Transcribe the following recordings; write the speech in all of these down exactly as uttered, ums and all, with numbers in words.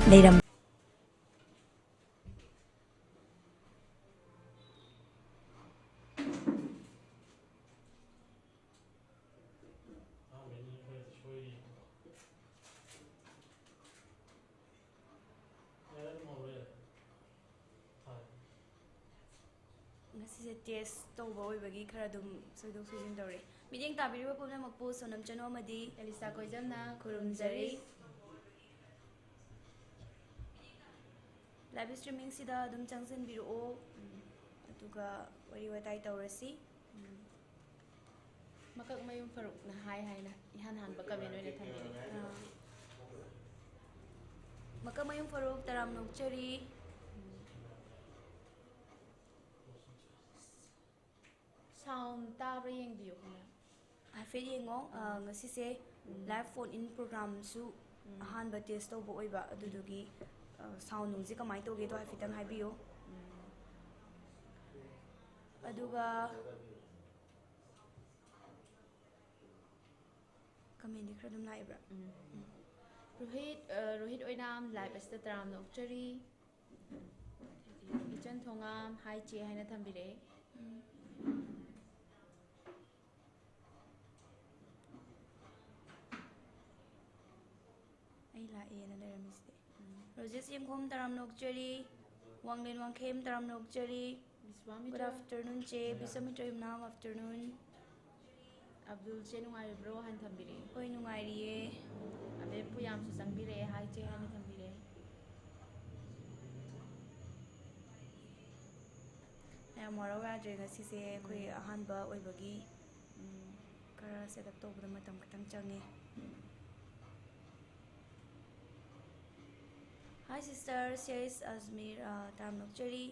ꯂꯩꯔꯝ꯫ ꯉꯁꯤꯁꯦ ꯇꯦꯁ ꯇꯧꯕ ꯑꯣꯏꯕꯒꯤ ꯈꯔ ꯑꯗꯨꯝ ꯁꯣꯏꯗꯣꯛ ꯁꯣꯏꯖꯤꯟ ꯇꯧꯔꯦ꯫ ꯃꯤꯠꯌꯦꯡ ꯇꯥꯕꯤꯔꯤꯕ ꯄꯨꯝꯅꯃꯛꯄꯨ ꯁꯣꯅꯝ ꯆꯅꯨ ꯑꯃꯗꯤ ꯑꯦꯂꯤꯁꯥ ꯀꯣꯏꯖꯝꯅ ꯈꯨꯔꯨꯝꯖꯔꯤ꯫ ꯂꯥꯏꯚ ꯁ꯭ꯇ꯭ꯔꯤꯃꯤꯡꯁꯤꯗ ꯑꯗꯨꯝ ꯆꯪꯁꯤꯟꯕꯤꯔꯛꯑꯣ, ꯑꯗꯨꯒ ꯋꯥꯔꯤ ꯋꯥꯇꯥꯏ ꯇꯧꯔꯁꯤ꯫ ꯃꯀꯛ ꯃꯌꯨꯝ ꯐꯔꯨꯛꯅ ꯍꯥꯏ ꯍꯥꯏꯅ ꯏꯍꯥꯟ ꯍꯥꯟꯕ ꯀꯃꯦꯟ ꯑꯣꯏꯅ ꯊꯝꯕꯤꯔꯦ꯫ ꯑꯥ꯫ ꯃꯀꯛ ꯃꯌꯨꯝ ꯐꯔꯨꯛ ꯇꯔꯥꯝꯅ ꯑꯣꯛꯆꯔꯤ꯫ ꯁꯥꯎꯟ ꯇꯥꯕ꯭ꯔꯥ ꯌꯦꯡꯕꯤꯌꯨ ꯈꯔ꯫ ꯍꯥꯏꯐꯦꯠ ꯌꯦꯡꯉꯣ꯫ ꯑꯥ, ꯉꯁꯤꯁꯦ ꯎꯝ꯫ ꯂꯥꯏꯚ ꯐꯣꯟ ꯏꯟ ꯄ꯭ꯔꯣꯒ꯭ꯔꯥꯝꯁꯨ ꯎꯝ꯫ ꯑꯍꯥꯟꯕ ꯇꯦꯁ ꯇꯧꯕ ꯑꯣꯏꯕ, ꯑꯗꯨꯗꯨꯒꯤ, ꯑꯥ, ꯁꯥꯎꯟ ꯅꯨꯡꯁꯦ ꯀꯃꯥꯏꯅ ꯇꯧꯒꯦꯗꯣ ꯍꯥꯏꯐꯦꯠꯇꯪ ꯍꯥꯏꯕꯤꯌꯨ꯫ ꯎꯝ꯫ ꯑꯗꯨꯒ ꯀꯃꯦꯟꯗꯤ ꯈꯔ ꯑꯗꯨꯝ ꯂꯥꯛꯏꯕ꯭ꯔꯥ? ꯎꯝ꯫ ꯎꯝ꯫ ꯔꯣꯍꯤꯠ, ꯑ, ꯔꯣꯍꯤꯠ ꯑꯣꯏꯅꯥꯝ ꯂꯥꯏꯚ ꯑꯁꯤꯗ ꯇꯔꯥꯝꯅ ꯑꯣꯛꯆꯔꯤ꯫ ꯏꯆꯟ ꯊꯣꯉꯥꯝ, "ꯍꯥꯏ ꯆꯦ" ꯍꯥꯏꯅ ꯊꯝꯕꯤꯔꯛꯑꯦ꯫ ꯎꯝ꯫ ꯑꯩ ꯂꯥꯛꯑꯦꯅ ꯂꯩꯔꯝꯃꯤꯁꯤꯗꯤ꯫ ꯎꯝ꯫ ꯔꯣꯖꯦꯁ ꯌꯦꯡꯈꯣꯝ ꯇꯔꯥꯝꯅ ꯑꯣꯛꯆꯔꯤ꯫ ꯋꯥꯡꯂꯦꯟ ꯋꯥꯡꯈꯦꯝ ꯇꯔꯥꯝꯅ ꯑꯣꯛꯆꯔꯤ꯫ ꯕꯤꯁ꯭ꯋꯥꯃꯤꯇ꯭ꯔ꯫ Good afternoon, ꯆꯦ꯫ ꯕꯤꯁ꯭ꯋꯥꯃꯤꯇ꯭ꯔ ꯌꯨꯝꯅꯥꯝ, afternoon꯫ ꯑꯕꯗꯨꯜ, ꯆꯦ ꯅꯨꯡꯉꯥꯏꯔꯤꯕ꯭ꯔꯣ ꯍꯥꯏꯅ ꯊꯝꯕꯤꯔꯛꯑꯦ꯫ ꯍꯣꯏ, ꯅꯨꯡꯉꯥꯏꯔꯤꯌꯦ꯫ ꯑꯕꯦꯝꯄꯨ ꯌꯥꯝꯁꯨ ꯆꯪꯕꯤꯔꯛꯑꯦ, "ꯍꯥꯏ ꯆꯦ" ꯍꯥꯏꯅ ꯊꯝꯕꯤꯔꯛꯑꯦ꯫ ꯌꯥꯝ ꯋꯥꯔꯧ ꯌꯥꯗ꯭ꯔꯦ, ꯉꯁꯤꯁꯦ ꯑꯩꯈꯣꯏ ꯎꯝ꯫ ꯑꯍꯥꯟꯕ ꯑꯣꯏꯕꯒꯤ ꯎꯝ꯫ ꯈꯔ ꯁꯦꯠ ꯑꯞ ꯇꯧꯕꯗ ꯃꯇꯝ ꯈꯤꯇꯪ ꯆꯪꯉꯦ꯫ Hi sister, C S Ajmer, ꯑ, ꯇꯔꯥꯝꯅ ꯑꯣꯛꯆꯔꯤ꯫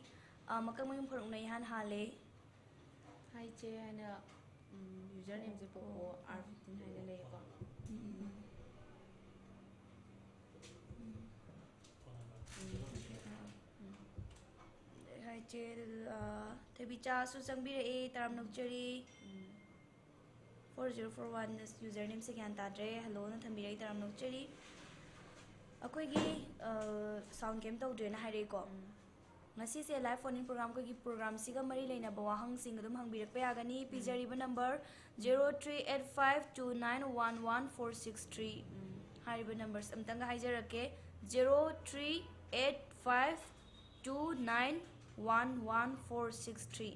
ꯑ, ꯃꯀꯛꯃꯌꯨꯝ ꯐꯔꯨꯛꯅ ꯏꯍꯥꯟ ꯍꯥꯜꯂꯦ꯫ "ꯍꯥꯏ ꯆꯦ" ꯍꯥꯏꯅ, ꯎꯝ, ꯌꯨꯖꯔ ꯅꯦꯝꯁꯦ ꯄꯣꯀꯣ ꯑꯣ꯫ ꯑꯥꯔ ꯐꯤꯐꯇꯤꯟ ꯍꯥꯏꯅ ꯂꯩꯌꯦꯀꯣ꯫ ꯎꯝ, ꯎꯝ, ꯎꯝ꯫ ꯎꯝ꯫ ꯎꯝ꯫ ꯍꯥꯏ ꯆꯦ, ꯑꯗꯨ, ꯑ, ꯊꯣꯏꯕꯤꯆꯥꯁꯨ ꯆꯪꯕꯤꯔꯛꯑꯦ, ꯇꯔꯥꯝꯅ ꯑꯣꯛꯆꯔꯤ꯫ ꯎꯝ꯫ Four zero four one user ꯅꯦꯝꯁꯦ ꯒ꯭ꯌꯥꯟ ꯇꯥꯗ꯭ꯔꯦ, "ꯍꯜꯂꯣꯅ" ꯊꯝꯕꯤꯔꯛꯏ, ꯇꯔꯥꯝꯅ ꯑꯣꯛꯆꯔꯤ꯫ ꯑꯩꯈꯣꯏꯒꯤ ꯁꯥꯎꯟ ꯀꯩꯝ ꯇꯧꯗ꯭ꯔꯦꯅ ꯍꯥꯏꯔꯛꯏꯀꯣ꯫ ꯉꯁꯤꯁꯦ ꯂꯥꯏꯚ ꯐꯣꯟ ꯏꯟ ꯄ꯭ꯔꯣꯒ꯭ꯔꯥꯝ, ꯑꯩꯈꯣꯏꯒꯤ ꯄ꯭ꯔꯣꯒ꯭ꯔꯥꯝꯁꯤꯒ ꯃꯔꯤ ꯂꯩꯅꯕ ꯋꯥꯍꯪꯁꯤꯡ ꯑꯗꯨꯝ ꯍꯪꯕꯤꯔꯛꯄ ꯌꯥꯒꯅꯤ꯫ ꯄꯤꯖꯔꯤꯕ number zero three eight five two nine one one four six three꯫ ꯍꯥꯏꯔꯤꯕ ꯅꯝꯕꯔꯁ ꯑꯝꯇꯪꯒ ꯍꯥꯏꯖꯔꯛꯀꯦ: zero three eight five two nine one one four six three꯫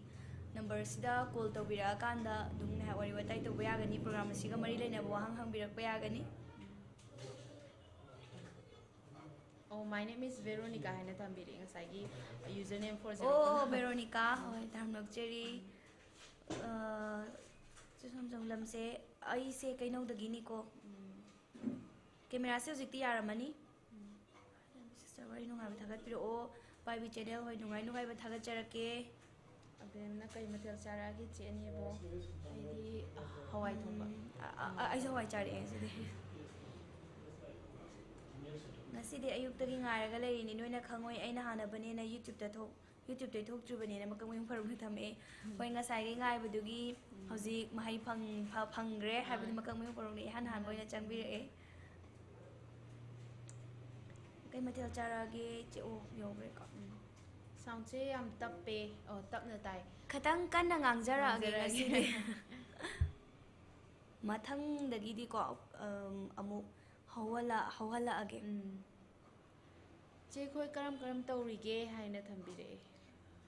ꯅꯝꯕꯔꯁꯤꯗ ꯀꯣꯜ ꯇꯧꯕꯤꯔꯛꯑꯀꯥꯟꯗ ꯑꯗꯨꯝ ꯉꯥꯏꯍꯥꯛ ꯋꯥꯔꯤ ꯋꯥꯇꯥꯏ ꯇꯧꯕ ꯌꯥꯒꯅꯤ, ꯄ꯭ꯔꯣꯒ꯭ꯔꯥꯝ ꯑꯁꯤꯒ ꯃꯔꯤ ꯂꯩꯅꯕ ꯋꯥꯍꯪ ꯍꯪꯕꯤꯔꯛꯄ ꯌꯥꯒꯅꯤ꯫ Oh, my name is Veronica ꯍꯥꯏꯅ ꯊꯝꯕꯤꯔꯛꯑꯦ ꯉꯁꯥꯏꯒꯤ ꯌꯨꯖꯔ ꯅꯦꯝ ꯐꯣꯔ ꯑꯣ, ꯚꯦꯔꯣꯅꯤꯀꯥ, ꯍꯣꯏ, ꯇꯥꯔꯝꯂꯛꯆꯔꯤ꯫ ꯑ, ꯆꯦ ꯁꯣꯝꯖꯝ, ꯂꯝꯁꯦ ꯑꯩꯁꯦ ꯀꯩꯅꯧꯗꯒꯤꯅꯤꯀꯣ꯫ ꯀꯦꯃꯦꯔꯥꯁꯦ ꯍꯧꯖꯤꯛꯇꯤ ꯌꯥꯔꯝꯃꯅꯤ꯫ ꯁꯤꯁꯇꯔ, ꯋꯥꯔꯤ ꯅꯨꯡꯉꯥꯏꯕ ꯊꯥꯒꯠꯄꯤꯔꯛꯑꯣ꯫ ꯄꯥꯏꯕꯤ ꯆꯦꯅꯦꯜ ꯍꯣꯏ, ꯅꯨꯡꯉꯥꯏ ꯅꯨꯡꯉꯥꯏꯕ ꯊꯥꯒꯠꯆꯔꯛꯀꯦ꯫ ꯑꯕꯦꯝꯅ ꯀꯩ ꯃꯊꯦꯜ ꯆꯥꯔꯛꯑꯒꯦ, ꯆꯦ ꯑꯅꯤꯕꯣ? ꯑꯩꯗꯤ ꯍꯋꯥꯏ ꯊꯣꯡꯕ꯫ ꯑ, ꯑ, ꯑ, ꯑꯩꯁꯨ ꯍꯋꯥꯏ ꯆꯥꯔꯛꯑꯦ ꯉꯁꯤꯗꯤ꯫ ꯉꯁꯤꯗꯤ ꯑꯌꯨꯛꯇꯒꯤ ꯉꯥꯏꯔꯒ ꯂꯩꯔꯤꯅꯤ, ꯅꯣꯏꯅ ꯈꯪꯉꯣꯏ꯫ ꯑꯩꯅ ꯍꯥꯟꯅꯕꯅꯦꯅ YouTube-ꯇ ꯊꯣꯛ-, YouTube-ꯇꯩ ꯊꯣꯛꯇ꯭ꯔꯤꯕꯅꯦꯅ ꯃꯀꯛ ꯃꯌꯨꯝ ꯐꯔꯨꯛꯅ ꯊꯝꯃꯛꯑꯦ꯫ ꯍꯣꯏ, ꯉꯁꯥꯏꯒꯤ ꯉꯥꯏꯕꯗꯨꯒꯤ ꯍꯧꯖꯤꯛ ꯃꯍꯩ ꯐꯪ-, ꯐ-, ꯐꯪꯈ꯭ꯔꯦ ꯍꯥꯏꯕꯗꯤ ꯃꯀꯛ ꯃꯌꯨꯝ ꯐꯔꯨꯛꯅ ꯏꯍꯥꯟ ꯍꯥꯟꯕ ꯑꯣꯏꯅ ꯆꯪꯕꯤꯔꯛꯑꯦ꯫ ꯀꯩ ꯃꯊꯦꯜ ꯆꯥꯔꯛꯑꯒꯦ, ꯆꯦ? ꯑꯣ, ꯌꯧꯈ꯭ꯔꯦꯀꯣ꯫ ꯁꯥꯎꯟꯁꯦ ꯌꯥꯝ ꯇꯞꯄꯦ꯫ ꯑꯣ, ꯇꯞꯅ ꯇꯥꯏ꯫ ꯈꯤꯇꯪ ꯀꯟꯅ ꯉꯥꯡꯖꯔꯛꯑꯒꯦ ꯉꯁꯤꯗꯤ꯫ ꯃꯊꯪꯗꯒꯤꯗꯤꯀꯣ, ꯑꯝ, ꯑꯃꯨꯛ ꯍꯧꯍꯜꯂ-, ꯍꯧꯍꯜꯂꯛꯑꯒꯦ꯫ ꯎꯝ꯫ ꯆꯦ ꯈꯣꯏ ꯀꯔꯝ ꯀꯔꯝ ꯇꯧꯔꯤꯒꯦ ꯍꯥꯏꯅ ꯊꯝꯕꯤꯔꯛꯑꯦ꯫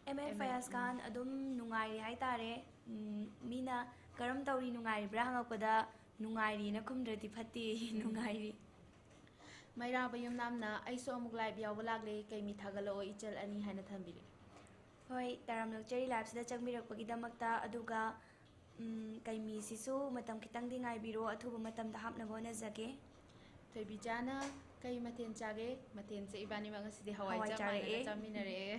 ꯑꯦꯝ ꯑꯦꯟ ꯐꯌꯥꯖ ꯈꯥꯟ ꯑꯗꯨꯝ ꯅꯨꯡꯉꯥꯏꯔꯤ ꯍꯥꯏꯇꯥꯔꯦ꯫ ꯎꯝ, ꯃꯤꯅ "ꯀꯔꯝ ꯇꯧꯔꯤ, ꯅꯨꯡꯉꯥꯏꯔꯤꯕ꯭ꯔꯥ?" ꯍꯪꯉꯛꯄꯗ "ꯅꯨꯡꯉꯥꯏꯔꯤꯅ" ꯈꯨꯝꯗ꯭ꯔꯗꯤ ꯐꯠꯇꯦ꯫ ꯅꯨꯡꯉꯥꯏꯔꯤ꯫ ꯃꯩꯔꯥꯕ ꯌꯨꯝꯅꯥꯝꯅ "ꯑꯩꯁꯨ ꯑꯃꯨꯛ ꯂꯥꯏꯚ ꯌꯥꯎꯕ ꯂꯥꯛꯂꯦ, ꯀꯩ ꯃꯤ ꯊꯥꯒꯠꯂꯛꯑꯣ ꯏꯆꯜ ꯑꯅꯤ" ꯍꯥꯏꯅ ꯊꯝꯕꯤꯔꯛꯑꯦ꯫ ꯍꯣꯏ, ꯇꯥꯔꯝꯂꯛꯆꯔꯤ ꯂꯥꯏꯚꯁꯤꯗ ꯆꯪꯕꯤꯔꯛꯄꯒꯤꯗꯃꯛꯇ꯫ ꯑꯗꯨꯒ, ꯎꯝ, ꯀꯩꯃꯤꯁꯤꯁꯨ ꯃꯇꯝ ꯈꯤꯇꯪꯗꯤ ꯉꯥꯏꯕꯤꯔꯣ, ꯑꯊꯨꯕ ꯃꯇꯝꯗ ꯍꯥꯞꯅꯕ ꯍꯣꯠꯅꯖꯒꯦ꯫ ꯊꯣꯏꯕꯤꯆꯥꯅ ꯀꯩ ꯃꯊꯦꯜ ꯆꯥꯒꯦ? ꯃꯊꯦꯜꯁꯦ ꯏꯕꯥꯅꯤꯃꯛ ꯉꯁꯤꯗꯤ ꯍꯋꯥꯏ ꯍꯋꯥꯏ ꯆꯞ ꯆꯥꯔꯛꯑꯦ꯫ ꯃꯥꯟꯅꯅ ꯆꯥꯃꯤꯟꯅꯔꯛꯑꯦ꯫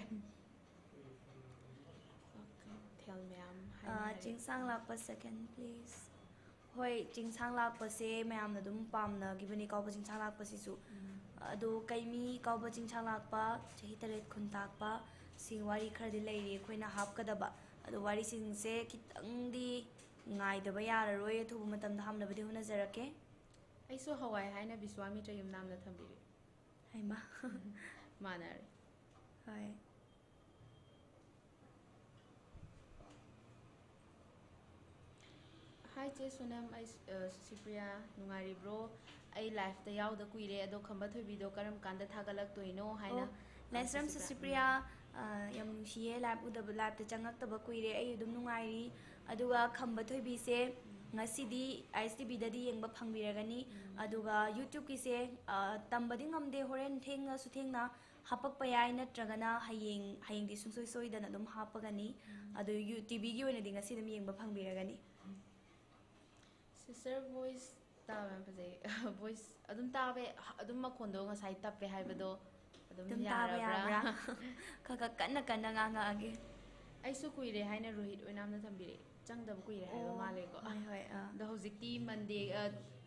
ꯃꯊꯦꯜ ꯃꯌꯥꯝ ꯑꯥ, ꯍꯥꯏꯅꯔꯦ꯫ ꯆꯤꯡꯁꯥꯡ ꯂꯥꯛꯄ second please꯫ ꯍꯣꯏ, ꯆꯤꯡꯁꯥꯡ ꯂꯥꯛꯄꯁꯦ ꯃꯌꯥꯝꯅ ꯑꯗꯨꯝ ꯄꯥꯝꯅꯈꯤꯕꯅꯤ, ꯀꯥꯎꯕ ꯆꯤꯡꯁꯥꯡ ꯂꯥꯛꯄꯁꯤꯁꯨ꯫ ꯑꯗꯣ ꯀꯩꯃꯤ ꯀꯥꯎꯕ ꯆꯤꯡꯁꯥꯡ ꯂꯥꯛꯄ, ꯆꯍꯤ ꯇꯔꯦꯠ ꯈꯨꯟꯇꯥꯛꯄ, ꯁꯤ ꯋꯥꯔꯤ ꯈꯔꯗꯤ ꯂꯩꯔꯤ ꯑꯩꯈꯣꯏꯅ ꯍꯥꯞꯀꯗꯕ꯫ ꯑꯗꯣ ꯋꯥꯔꯤꯁꯤꯡꯁꯦ ꯈꯤꯇꯪꯗꯤ ꯉꯥꯏꯗꯕ ꯌꯥꯔꯔꯣꯏ, ꯑꯊꯨꯕ ꯃꯇꯝꯗ ꯍꯥꯞꯅꯕꯗꯤ ꯍꯣꯠꯅꯖꯔꯛꯀꯦ꯫ ꯑꯩꯁꯨ ꯍꯋꯥꯏ ꯍꯥꯏꯅ ꯕꯤꯁ꯭ꯋꯥꯃꯤꯇ꯭ꯔ ꯌꯨꯝꯅꯥꯝꯅ ꯊꯝꯕꯤꯔꯤ꯫ ꯍꯩꯃꯥ꯫ ꯃꯥꯟꯅꯔꯦ꯫ ꯍꯣꯏ꯫ Hi ꯆꯦ ꯁꯣꯅꯝ, ꯑꯩ, ꯑ, ꯁꯨꯁꯤꯄ꯭ꯔꯤꯌꯥ, ꯅꯨꯡꯉꯥꯏꯔꯤꯕ꯭ꯔꯣ? ꯑꯩ liveꯇ ꯌꯥꯎꯗ ꯀꯨꯏꯔꯦ, ꯑꯗꯣ ꯈꯝꯕ ꯊꯣꯏꯕꯤꯗꯣ ꯀꯔꯝ ꯀꯥꯟꯗ ꯊꯥꯒꯠꯂꯛꯇꯣꯏꯅꯣ ꯍꯥꯏꯅ꯫ ꯑꯣ, ꯂꯥꯏꯁ꯭ꯔꯝ ꯁꯨꯁꯤꯄ꯭ꯔꯤꯌꯥ꯫ ꯁꯨꯁꯤꯄ꯭ꯔꯤꯌꯥ, ꯑ, ꯌꯥꯝ ꯅꯨꯡꯁꯤꯌꯦ, live ꯎꯗꯕ, liveꯇ ꯆꯪꯉꯛꯇꯕ ꯀꯨꯏꯔꯦ꯫ ꯑꯩ ꯑꯗꯨꯝ ꯅꯨꯡꯉꯥꯏꯔꯤ꯫ ꯑꯗꯨꯒ ꯈꯝꯕ ꯊꯣꯏꯕꯤꯁꯦ ꯉꯁꯤꯗꯤ ꯑꯥꯏ ꯑꯦꯁ ꯇꯤ ꯚꯤꯗꯗꯤ ꯌꯦꯡꯕ ꯐꯪꯕꯤꯔꯒꯅꯤ꯫ ꯎꯝ꯫ ꯑꯗꯨꯒ YouTubeꯀꯤꯁꯦ, ꯑ, ꯇꯝꯕꯗꯤ ꯉꯝꯗꯦ, ꯍꯣꯔꯦꯟ ꯊꯦꯡꯉꯁꯨ ꯊꯦꯡꯅ ꯍꯥꯄꯛꯄ ꯌꯥꯏ, ꯅꯠꯇ꯭ꯔꯒꯅ ꯍꯌꯦꯡ, ꯍꯌꯦꯡꯗꯤ ꯁꯨꯡꯁꯣꯏ ꯁꯣꯏꯗꯅ ꯑꯗꯨꯝ ꯍꯥꯞꯄꯒꯅꯤ꯫ ꯎꯝ꯫ ꯑꯗꯨ ꯌꯨ-, ꯇꯤ ꯚꯤꯒꯤ ꯑꯣꯏꯅꯗꯤ ꯉꯁꯤ ꯑꯗꯨꯝ ꯌꯦꯡꯕ ꯐꯪꯕꯤꯔꯒꯅꯤ꯫ Sister voice ꯇꯥꯕ ꯌꯥꯝ ꯐꯖꯩ꯫ Voice ꯑꯗꯨꯝ ꯇꯥꯕ, ꯑꯗꯨꯝ ꯃꯈꯣꯟꯗꯣ ꯉꯁꯥꯏ ꯇꯞꯄꯦ ꯍꯥꯏꯕꯗꯣ ꯑꯗꯨꯝ ꯑꯗꯨꯝ ꯇꯥꯕ ꯌꯥꯔꯕ꯭ꯔꯥ? ꯌꯥꯕ꯭ꯔꯥ? ꯈꯔ ꯈꯔ ꯀꯟꯅ ꯀꯟꯅ ꯉꯥꯡꯉꯛꯑꯒꯦ꯫ ꯑꯩꯁꯨ ꯀꯨꯏꯔꯦ ꯍꯥꯏꯅ ꯔꯣꯍꯤꯠ ꯑꯣꯏꯅꯥꯝꯅ ꯊꯝꯕꯤꯔꯛꯑꯦ꯫ ꯆꯪꯗꯕ ꯀꯨꯏꯔꯦ ꯍꯥꯏꯕ ꯑꯣ, ꯃꯥꯜꯂꯦꯀꯣ꯫ ꯍꯣꯏ, ꯍꯣꯏ, ꯑꯥ꯫ ꯑꯗꯣ ꯍꯧꯖꯤꯛꯇꯤ Monday, ꯑ,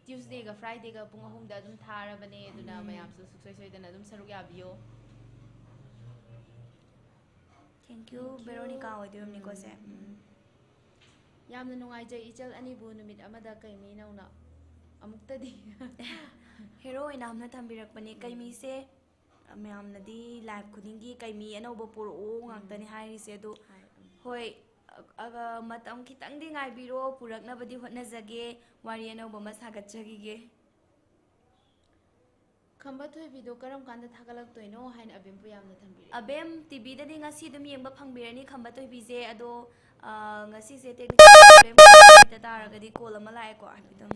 Tuesdayꯒ Fridayꯒ ꯄꯨꯡ ꯑꯍꯨꯝꯗ ꯑꯗꯨꯝ ꯊꯥꯔꯕꯅꯦ, ꯑꯗꯨꯅ ꯎꯝ꯫ ꯃꯌꯥꯝꯁꯨ ꯁꯨꯡꯁꯣꯏ ꯁꯣꯏꯗꯅ ꯑꯗꯨꯝ ꯁꯔꯨꯛ ꯌꯥꯕꯤꯌꯣ꯫ Thank you, Thank you꯫ ꯕꯦꯔꯣꯅꯤꯀꯥ ꯑꯣꯏꯗꯣꯏꯔꯝꯅꯤꯀꯣ ꯁꯦ꯫ ꯎꯝ, ꯎꯝ꯫ ꯎꯝ꯫ ꯌꯥꯝꯅ ꯅꯨꯡꯉꯥꯏꯖꯩ ꯏꯆꯜ ꯑꯅꯤꯕꯨ ꯅꯨꯃꯤꯠ ꯑꯃꯗ ꯀꯩꯃꯤ ꯅꯧꯅ ꯑꯃꯨꯛꯇꯗꯤ꯫ ꯍꯦꯔꯣ ꯑꯣꯏꯅꯥꯝꯅ ꯊꯝꯕꯤꯔꯛꯄꯅꯦ꯫ ꯎꯝ꯫ ꯀꯩꯃꯤꯁꯦ, ꯑ, ꯃꯌꯥꯝꯅꯗꯤ live ꯈꯨꯗꯤꯡꯒꯤ "ꯀꯩꯃꯤ ꯑꯅꯧꯕ ꯄꯨꯔꯛꯑꯣ" ꯎꯝ꯫ ꯉꯥꯛꯇꯅꯤ ꯍꯥꯏꯔꯤꯁꯦ, ꯑꯗꯣ ꯍꯥꯏ, ꯎꯝ꯫ ꯍꯣꯏ, ꯑ, ꯑ, ꯃꯇꯝ ꯈꯤꯇꯪꯗꯤ ꯉꯥꯏꯕꯤꯔꯣ, ꯄꯨꯔꯛꯅꯕꯗꯤ ꯍꯣꯠꯅꯖꯒꯦ, ꯋꯥꯔꯤ ꯑꯅꯧꯕ ꯑꯃ ꯁꯥꯒꯠꯆꯈꯤꯒꯦ꯫ ꯈꯝꯕ ꯊꯣꯏꯕꯤꯗꯣ ꯀꯔꯝ ꯀꯥꯟꯗ ꯊꯥꯒꯠꯂꯛꯇꯣꯏꯅꯣ ꯍꯥꯏꯅ ꯑꯕꯦꯝꯄꯨ ꯌꯥꯝꯅ ꯊꯝꯕꯤꯔꯛꯑꯦ꯫ ꯑꯕꯦꯝ ꯇꯤ ꯚꯤꯗꯗꯤ ꯉꯁꯤ ꯑꯗꯨꯝ ꯌꯦꯡꯕ ꯐꯪꯕꯤꯔꯅꯤ ꯈꯝꯕ ꯊꯣꯏꯕꯤꯁꯦ, ꯑꯗꯣ, ꯑ, ꯉꯁꯤꯁꯦ technical problem ꯈꯔ ꯂꯩꯇ ꯇꯥꯔꯒꯗꯤ call ꯑꯃ ꯂꯥꯛꯑꯦꯀꯣ, ꯍꯥꯏꯐꯦꯠꯇꯪ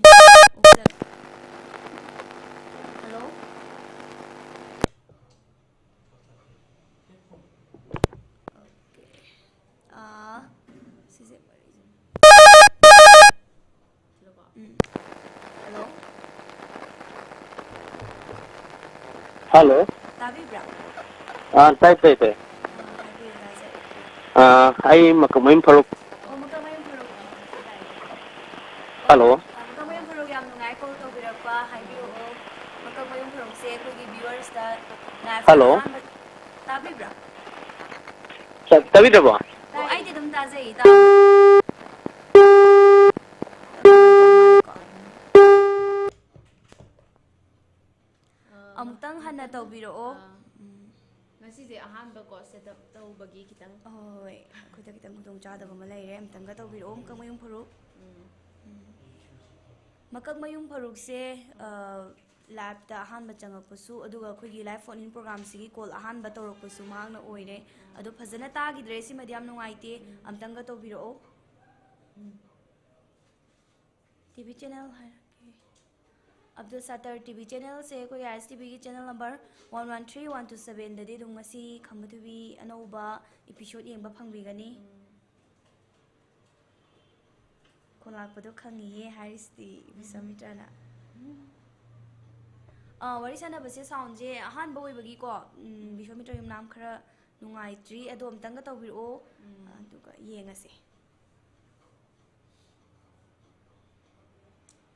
ꯑꯣꯛꯆꯒꯦ꯫ Hello? Okay. ꯑꯥ, ꯁꯤꯁꯦ ꯃꯔꯤꯁꯦ꯫ ꯎꯝ꯫ Hello? Hello? ꯇꯥꯕꯤꯕ꯭ꯔꯥ? ꯑꯥ, ꯇꯥꯏ, ꯇꯥꯏ, ꯇꯥꯏ꯫ ꯑꯥ, ꯍꯥꯏꯕꯤꯌꯨ, ꯇꯥꯖꯩ꯫ ꯑꯥ, ꯑꯩ ꯃꯀꯛꯃꯌꯨꯝ ꯐꯥꯔꯨꯛ꯫ ꯑꯣ, ꯃꯀꯛꯃꯌꯨꯝ ꯐꯥꯔꯨꯛ꯫ ꯑꯣ, ꯇꯥꯏ, ꯇꯥꯏ꯫ Hello? ꯑꯣ, ꯑꯥ, ꯃꯀꯛꯃꯌꯨꯝ ꯐꯥꯔꯨꯛ, ꯌꯥꯝ ꯅꯨꯡꯉꯥꯏ call ꯇꯧꯕꯤꯔꯛꯄ, ꯍꯥꯏꯕꯤꯔꯛꯑꯣ꯫ ꯃꯀꯛꯃꯌꯨꯝ ꯐꯥꯔꯨꯛꯁꯦ ꯑꯩꯈꯣꯏꯒꯤ viewersꯇ live Hello? ꯑꯍꯥꯟꯕ, ꯇꯥꯕꯤꯕ꯭ꯔꯥ? ꯇꯥ-, ꯇꯥꯕꯤꯗ꯭ꯔꯕꯣ? ꯑꯣ, ꯑꯩꯗꯤ ꯑꯗꯨꯝ ꯇꯥꯖꯩ, ꯇꯥꯕ꯭ꯔꯥ? ꯑꯃꯨꯛꯇꯪ ꯍꯟꯅ ꯇꯧꯕꯤꯔꯛꯑꯣ꯫ ꯑꯥ꯫ ꯉꯁꯤꯁꯦ ꯑꯍꯥꯟꯕꯀꯣ, ꯁꯦꯠ ꯑꯞ ꯇꯧꯕꯒꯤ ꯈꯤꯇꯪ꯫ ꯍꯣꯏ, ꯑꯩꯈꯣꯏꯗ ꯈꯤꯇꯪ ꯈꯨꯗꯣꯡ ꯆꯥꯗꯕ ꯑꯃ ꯂꯩꯔꯦ꯫ ꯑꯝꯇꯪꯒ ꯇꯧꯕꯤꯔꯛꯑꯣ, ꯃꯀꯛ ꯃꯌꯨꯝ ꯐꯔꯨꯛ꯫ ꯎꯝ꯫ ꯃꯀꯛ ꯃꯌꯨꯝ ꯐꯔꯨꯛꯁꯦ, ꯑ, ꯂꯥꯏꯞꯇ ꯑꯍꯥꯟꯕ ꯆꯪꯉꯛꯄꯁꯨ, ꯑꯗꯨꯒ ꯑꯩꯈꯣꯏꯒꯤ ꯂꯥꯏꯞ ꯐꯣꯟ ꯏꯟ ꯄ꯭ꯔꯣꯒ꯭ꯔꯥꯝꯁꯤꯒꯤ ꯀꯣꯜ ꯑꯍꯥꯟꯕ ꯇꯧꯔꯛꯄꯁꯨ ꯃꯍꯥꯛꯅ ꯑꯣꯏꯔꯦ꯫ ꯑꯗꯣ ꯐꯖꯅ ꯇꯥꯈꯤꯗ꯭ꯔꯦ, ꯁꯤꯃꯗꯤ ꯌꯥꯝ ꯅꯨꯡꯉꯥꯏꯇꯦ꯫ ꯑꯝꯇꯪꯒ ꯇꯧꯕꯤꯔꯛꯑꯣ꯫ ꯎꯝ꯫ ꯇꯤ ꯚꯤ ꯆꯦꯅꯦꯜ ꯍꯥꯏꯔꯛꯀꯦ꯫ ꯑꯕꯗꯨꯜ ꯁꯠꯇꯔ ꯇꯤ ꯚꯤ ꯆꯦꯅꯦꯜꯁꯦ ꯑꯩꯈꯣꯏꯒꯤ ꯑꯥꯏ ꯑꯦꯁ ꯇꯤ ꯚꯤꯒꯤ channel number one one three one two ꯁꯕꯦꯟꯗꯗꯤ ꯑꯗꯨꯝ ꯉꯁꯤ ꯈꯝꯕ ꯊꯣꯏꯕꯤ ꯑꯅꯧꯕ ꯏꯄꯤꯁꯣꯠ ꯌꯦꯡꯕ ꯐꯪꯕꯤꯒꯅꯤ꯫ ꯈꯣꯟ ꯂꯥꯛꯄꯗꯣ ꯈꯪꯉꯤꯌꯦ ꯍꯥꯏꯔꯤꯁꯤꯗꯤ ꯕꯤꯁ꯭ꯋꯥꯃꯤꯇ꯭ꯔꯅ꯫ ꯑꯥ, ꯋꯥꯔꯤ ꯁꯥꯟꯅꯕꯁꯦ ꯁꯥꯎꯟꯁꯦ ꯑꯍꯥꯟꯕ ꯑꯣꯏꯕꯒꯤꯀꯣ, ꯎꯝ, ꯕꯤꯁ꯭ꯋꯥꯃꯤꯇ꯭ꯔ ꯌꯨꯝꯅꯥꯝ ꯈꯔ ꯅꯨꯡꯉꯥꯏꯇ꯭ꯔꯤ꯫ ꯑꯗꯣ ꯑꯝꯇꯪꯒ ꯇꯧꯕꯤꯔꯛꯑꯣ, ꯎꯝ꯫ ꯑꯗꯨꯒ ꯌꯦꯡꯉꯁꯦ꯫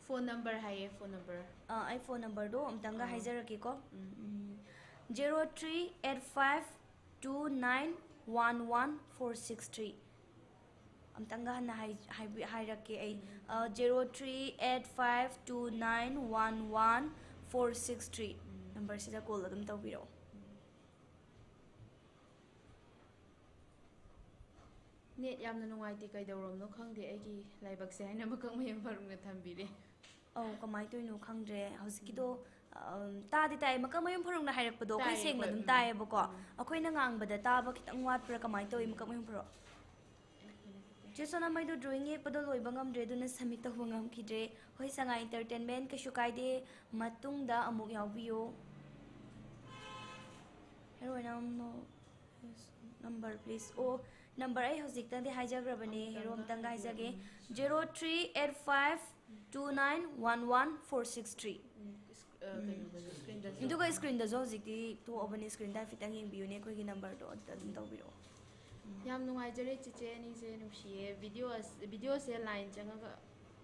ꯐꯣꯟ ꯅꯝꯕꯔ ꯍꯥꯏꯌꯦ, ꯐꯣꯟ ꯅꯝꯕꯔ꯫ ꯑꯥ, ꯑꯩ ꯐꯣꯟ ꯅꯝꯕꯔꯗꯣ ꯑꯝꯇꯪꯒ ꯑꯥ꯫ ꯍꯥꯏꯖꯔꯛꯀꯦꯀꯣ꯫ ꯎꯝ꯫ ꯎꯝ, zero three eight five two nine one one four six three. ꯑꯝꯇꯪꯒ ꯍꯟꯅ ꯍꯥꯏ-, ꯍꯥꯏꯕꯤ-, ꯍꯥꯏꯔꯛꯀꯦ ꯑꯩ꯫ ꯎꯝ꯫ ꯑ, zero three eight five two nine one one four six three. ꯎꯝ꯫ ꯅꯝꯕꯔꯁꯤꯗ ꯀꯣꯜ ꯑꯗꯨꯝ ꯇꯧꯕꯤꯔꯛꯑꯣ꯫ ꯎꯝ꯫ ꯅꯦꯠ ꯌꯥꯝꯅ ꯅꯨꯡꯉꯥꯏꯇꯦ, ꯀꯩꯗꯧꯔꯕꯅꯣ ꯈꯪꯗꯦ, ꯑꯩꯒꯤ ꯂꯥꯏꯕꯛꯁꯦ ꯍꯥꯏꯅ ꯃꯀꯛ ꯃꯌꯨꯝ ꯐꯔꯨꯛꯅ ꯊꯝꯕꯤꯔꯦ꯫ ꯑꯧ, ꯀꯃꯥꯏꯅ ꯇꯧꯔꯤꯅꯣ ꯈꯪꯗ꯭ꯔꯦ꯫ ꯍꯧꯖꯤꯛꯀꯤꯗꯣ, ꯑꯝ, ꯇꯥꯗꯤ ꯇꯥꯏ, ꯃꯀꯛ ꯃꯌꯨꯝ ꯐꯔꯨꯛꯅ ꯍꯥꯏꯔꯛꯄꯗꯣ ꯑꯩꯈꯣꯏ ꯇꯥꯏꯌꯦ, ꯁꯦꯡꯅ ꯍꯣꯏ, ꯑꯗꯨꯝ ꯎꯝ, ꯇꯥꯏꯌꯦꯕꯀꯣ꯫ ꯎꯝ꯫ ꯑꯩꯈꯣꯏꯅ ꯉꯥꯡꯕꯗ ꯇꯥꯕ ꯈꯤꯇꯪ ꯋꯥꯠꯄ꯭ꯔꯥ, ꯀꯃꯥꯏꯅ ꯇꯧꯋꯤ, ꯃꯀꯛ ꯃꯌꯨꯝ ꯐꯔꯨꯛ? ꯆꯦ ꯁꯣꯅꯥꯃꯩꯗꯣ ꯗ꯭ꯔꯣꯌꯤꯡ ꯌꯦꯛꯄꯗꯣ ꯂꯣꯏꯕ ꯉꯝꯗ꯭ꯔꯦ, ꯑꯗꯨꯅ ꯁꯝꯃꯤꯠ ꯇꯧꯕ ꯉꯝꯈꯤꯗ꯭ꯔꯦ꯫ ꯍꯣꯏ, ꯁꯉꯥꯏ ꯏꯟꯇꯔꯇꯦꯟꯃꯦꯟ, ꯀꯩꯁꯨ ꯀꯥꯏꯗꯦ, ꯃꯇꯨꯡꯗ ꯑꯃꯨꯛ ꯌꯥꯎꯕꯤꯌꯣ꯫ ꯍꯦꯔꯣꯏꯟ ꯑꯃ, ꯅꯝꯕꯔ ꯄ꯭ꯂꯤꯖ꯫ ꯑꯣ, ꯅꯝꯕꯔ ꯑꯩ ꯍꯧꯖꯤꯛꯇꯪꯗꯤ ꯍꯥꯏꯖꯈ꯭ꯔꯕꯅꯦ, ꯍꯦꯔꯣ, ꯑꯝꯇꯪꯒ ꯍꯥꯏꯖꯒꯦ꯫ Zero three eight five two nine one one four six three. ꯎꯝ, ꯏꯁ-, ꯑ, ꯀꯩꯅꯣꯗꯁꯨ, ꯁ꯭ꯀ꯭ꯔꯤꯟꯗꯁꯨ꯫ ꯑꯗꯨꯒ ꯁ꯭ꯀ꯭ꯔꯤꯟꯗꯁꯨ ꯍꯧꯖꯤꯛꯇꯤ ꯊꯣꯛꯑꯕꯅꯦ, ꯁ꯭ꯀ꯭ꯔꯤꯟꯗ ꯍꯥꯏꯐꯦꯠꯇꯪ ꯌꯦꯡꯕꯤꯌꯨꯅꯦ, ꯑꯩꯈꯣꯏꯒꯤ ꯅꯝꯕꯔꯗꯣ ꯑꯗꯨꯗ ꯑꯗꯨꯝ ꯇꯧꯕꯤꯔꯛꯑꯣ꯫ ꯌꯥꯝ ꯅꯨꯡꯉꯥꯏꯖꯔꯦ ꯆꯤꯆꯦ ꯑꯅꯤꯁꯦ, ꯅꯨꯡꯁꯤꯌꯦ꯫ ꯚꯤꯗꯤꯑꯣ ꯑꯁ-, ꯚꯤꯗꯤꯑꯣꯁꯦ ꯂꯥꯏꯟ ꯆꯪꯉꯒ,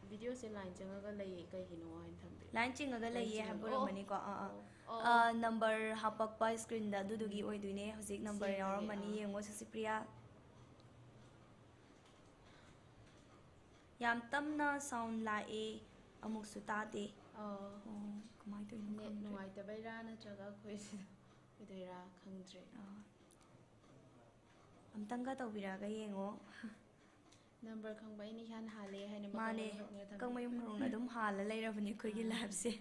ꯚꯤꯗꯤꯑꯣꯁꯦ ꯂꯥꯏꯟ ꯆꯪꯉꯒ ꯂꯩꯌꯦ, ꯀꯩꯒꯤꯅꯣ ꯍꯥꯏꯅ ꯊꯝꯕꯤꯔꯦ꯫ ꯂꯥꯏꯟ ꯆꯤꯡꯉꯒ ꯂꯥꯏꯟ ꯂꯩꯌꯦ ꯆꯤꯡꯉꯒ, ꯍꯥꯏꯕ ꯑꯣ, ꯑꯣꯏꯔꯝꯃꯅꯤꯀꯣ꯫ ꯑꯥ, ꯑꯥ꯫ ꯑꯣ, ꯑꯥ, ꯑꯣ꯫ ꯅꯝꯕꯔ ꯍꯥꯄꯛꯄ ꯁ꯭ꯀ꯭ꯔꯤꯟꯗ ꯑꯗꯨꯗꯨꯒꯤ ꯎꯝ, ꯑꯣꯏꯗꯣꯏꯅꯦ꯫ ꯍꯧꯖꯤꯛ ꯅꯝꯕꯔ ꯁꯦꯝꯃꯒꯦ, ꯌꯥꯎꯔꯝꯃꯅꯤ, ꯑꯥ꯫ ꯌꯦꯡꯉꯣ ꯁꯨꯁꯤꯄ꯭ꯔꯤꯌꯥ꯫ ꯌꯥꯝ ꯇꯞꯅ ꯁꯥꯎꯟ ꯂꯥꯛꯑꯦ, ꯑꯃꯨꯛꯁꯨ ꯇꯥꯗꯦ꯫ ꯑꯣ, ꯑꯣ, ꯀꯃꯥꯏꯅ ꯇꯧꯔꯤꯅꯣ ꯅꯦꯠ ꯈꯪꯗ꯭ꯔꯦ꯫ ꯅꯨꯡꯉꯥꯏꯇꯕꯩꯔꯥ ꯅꯠꯇ꯭ꯔꯒ ꯑꯩꯈꯣꯏ ꯁꯤꯗ ꯑꯣꯏꯗꯣꯏꯔꯥ ꯈꯪꯗ꯭ꯔꯦ꯫ ꯑꯥ꯫ ꯑꯝꯇꯪꯒ ꯇꯧꯕꯤꯔꯛꯑꯒ ꯌꯦꯡꯉꯣ꯫ ꯅꯝꯕꯔ ꯈꯪꯕ ꯑꯩꯅ ꯏꯍꯥꯟ ꯍꯥꯜꯂꯦ ꯍꯥꯏꯅ ꯃꯥꯅꯦ, ꯃꯀꯪꯃꯌꯨꯝ ꯍꯧꯅ ꯊꯝꯃꯤ꯫ ꯃꯀꯪꯃꯌꯨꯝ ꯍꯧꯅ ꯑꯗꯨꯝ ꯍꯥꯜꯂ ꯂꯩꯔꯕꯅꯦ ꯑꯩꯈꯣꯏꯒꯤ ꯑꯥ꯫ ꯂꯥꯏꯐꯁꯦ꯫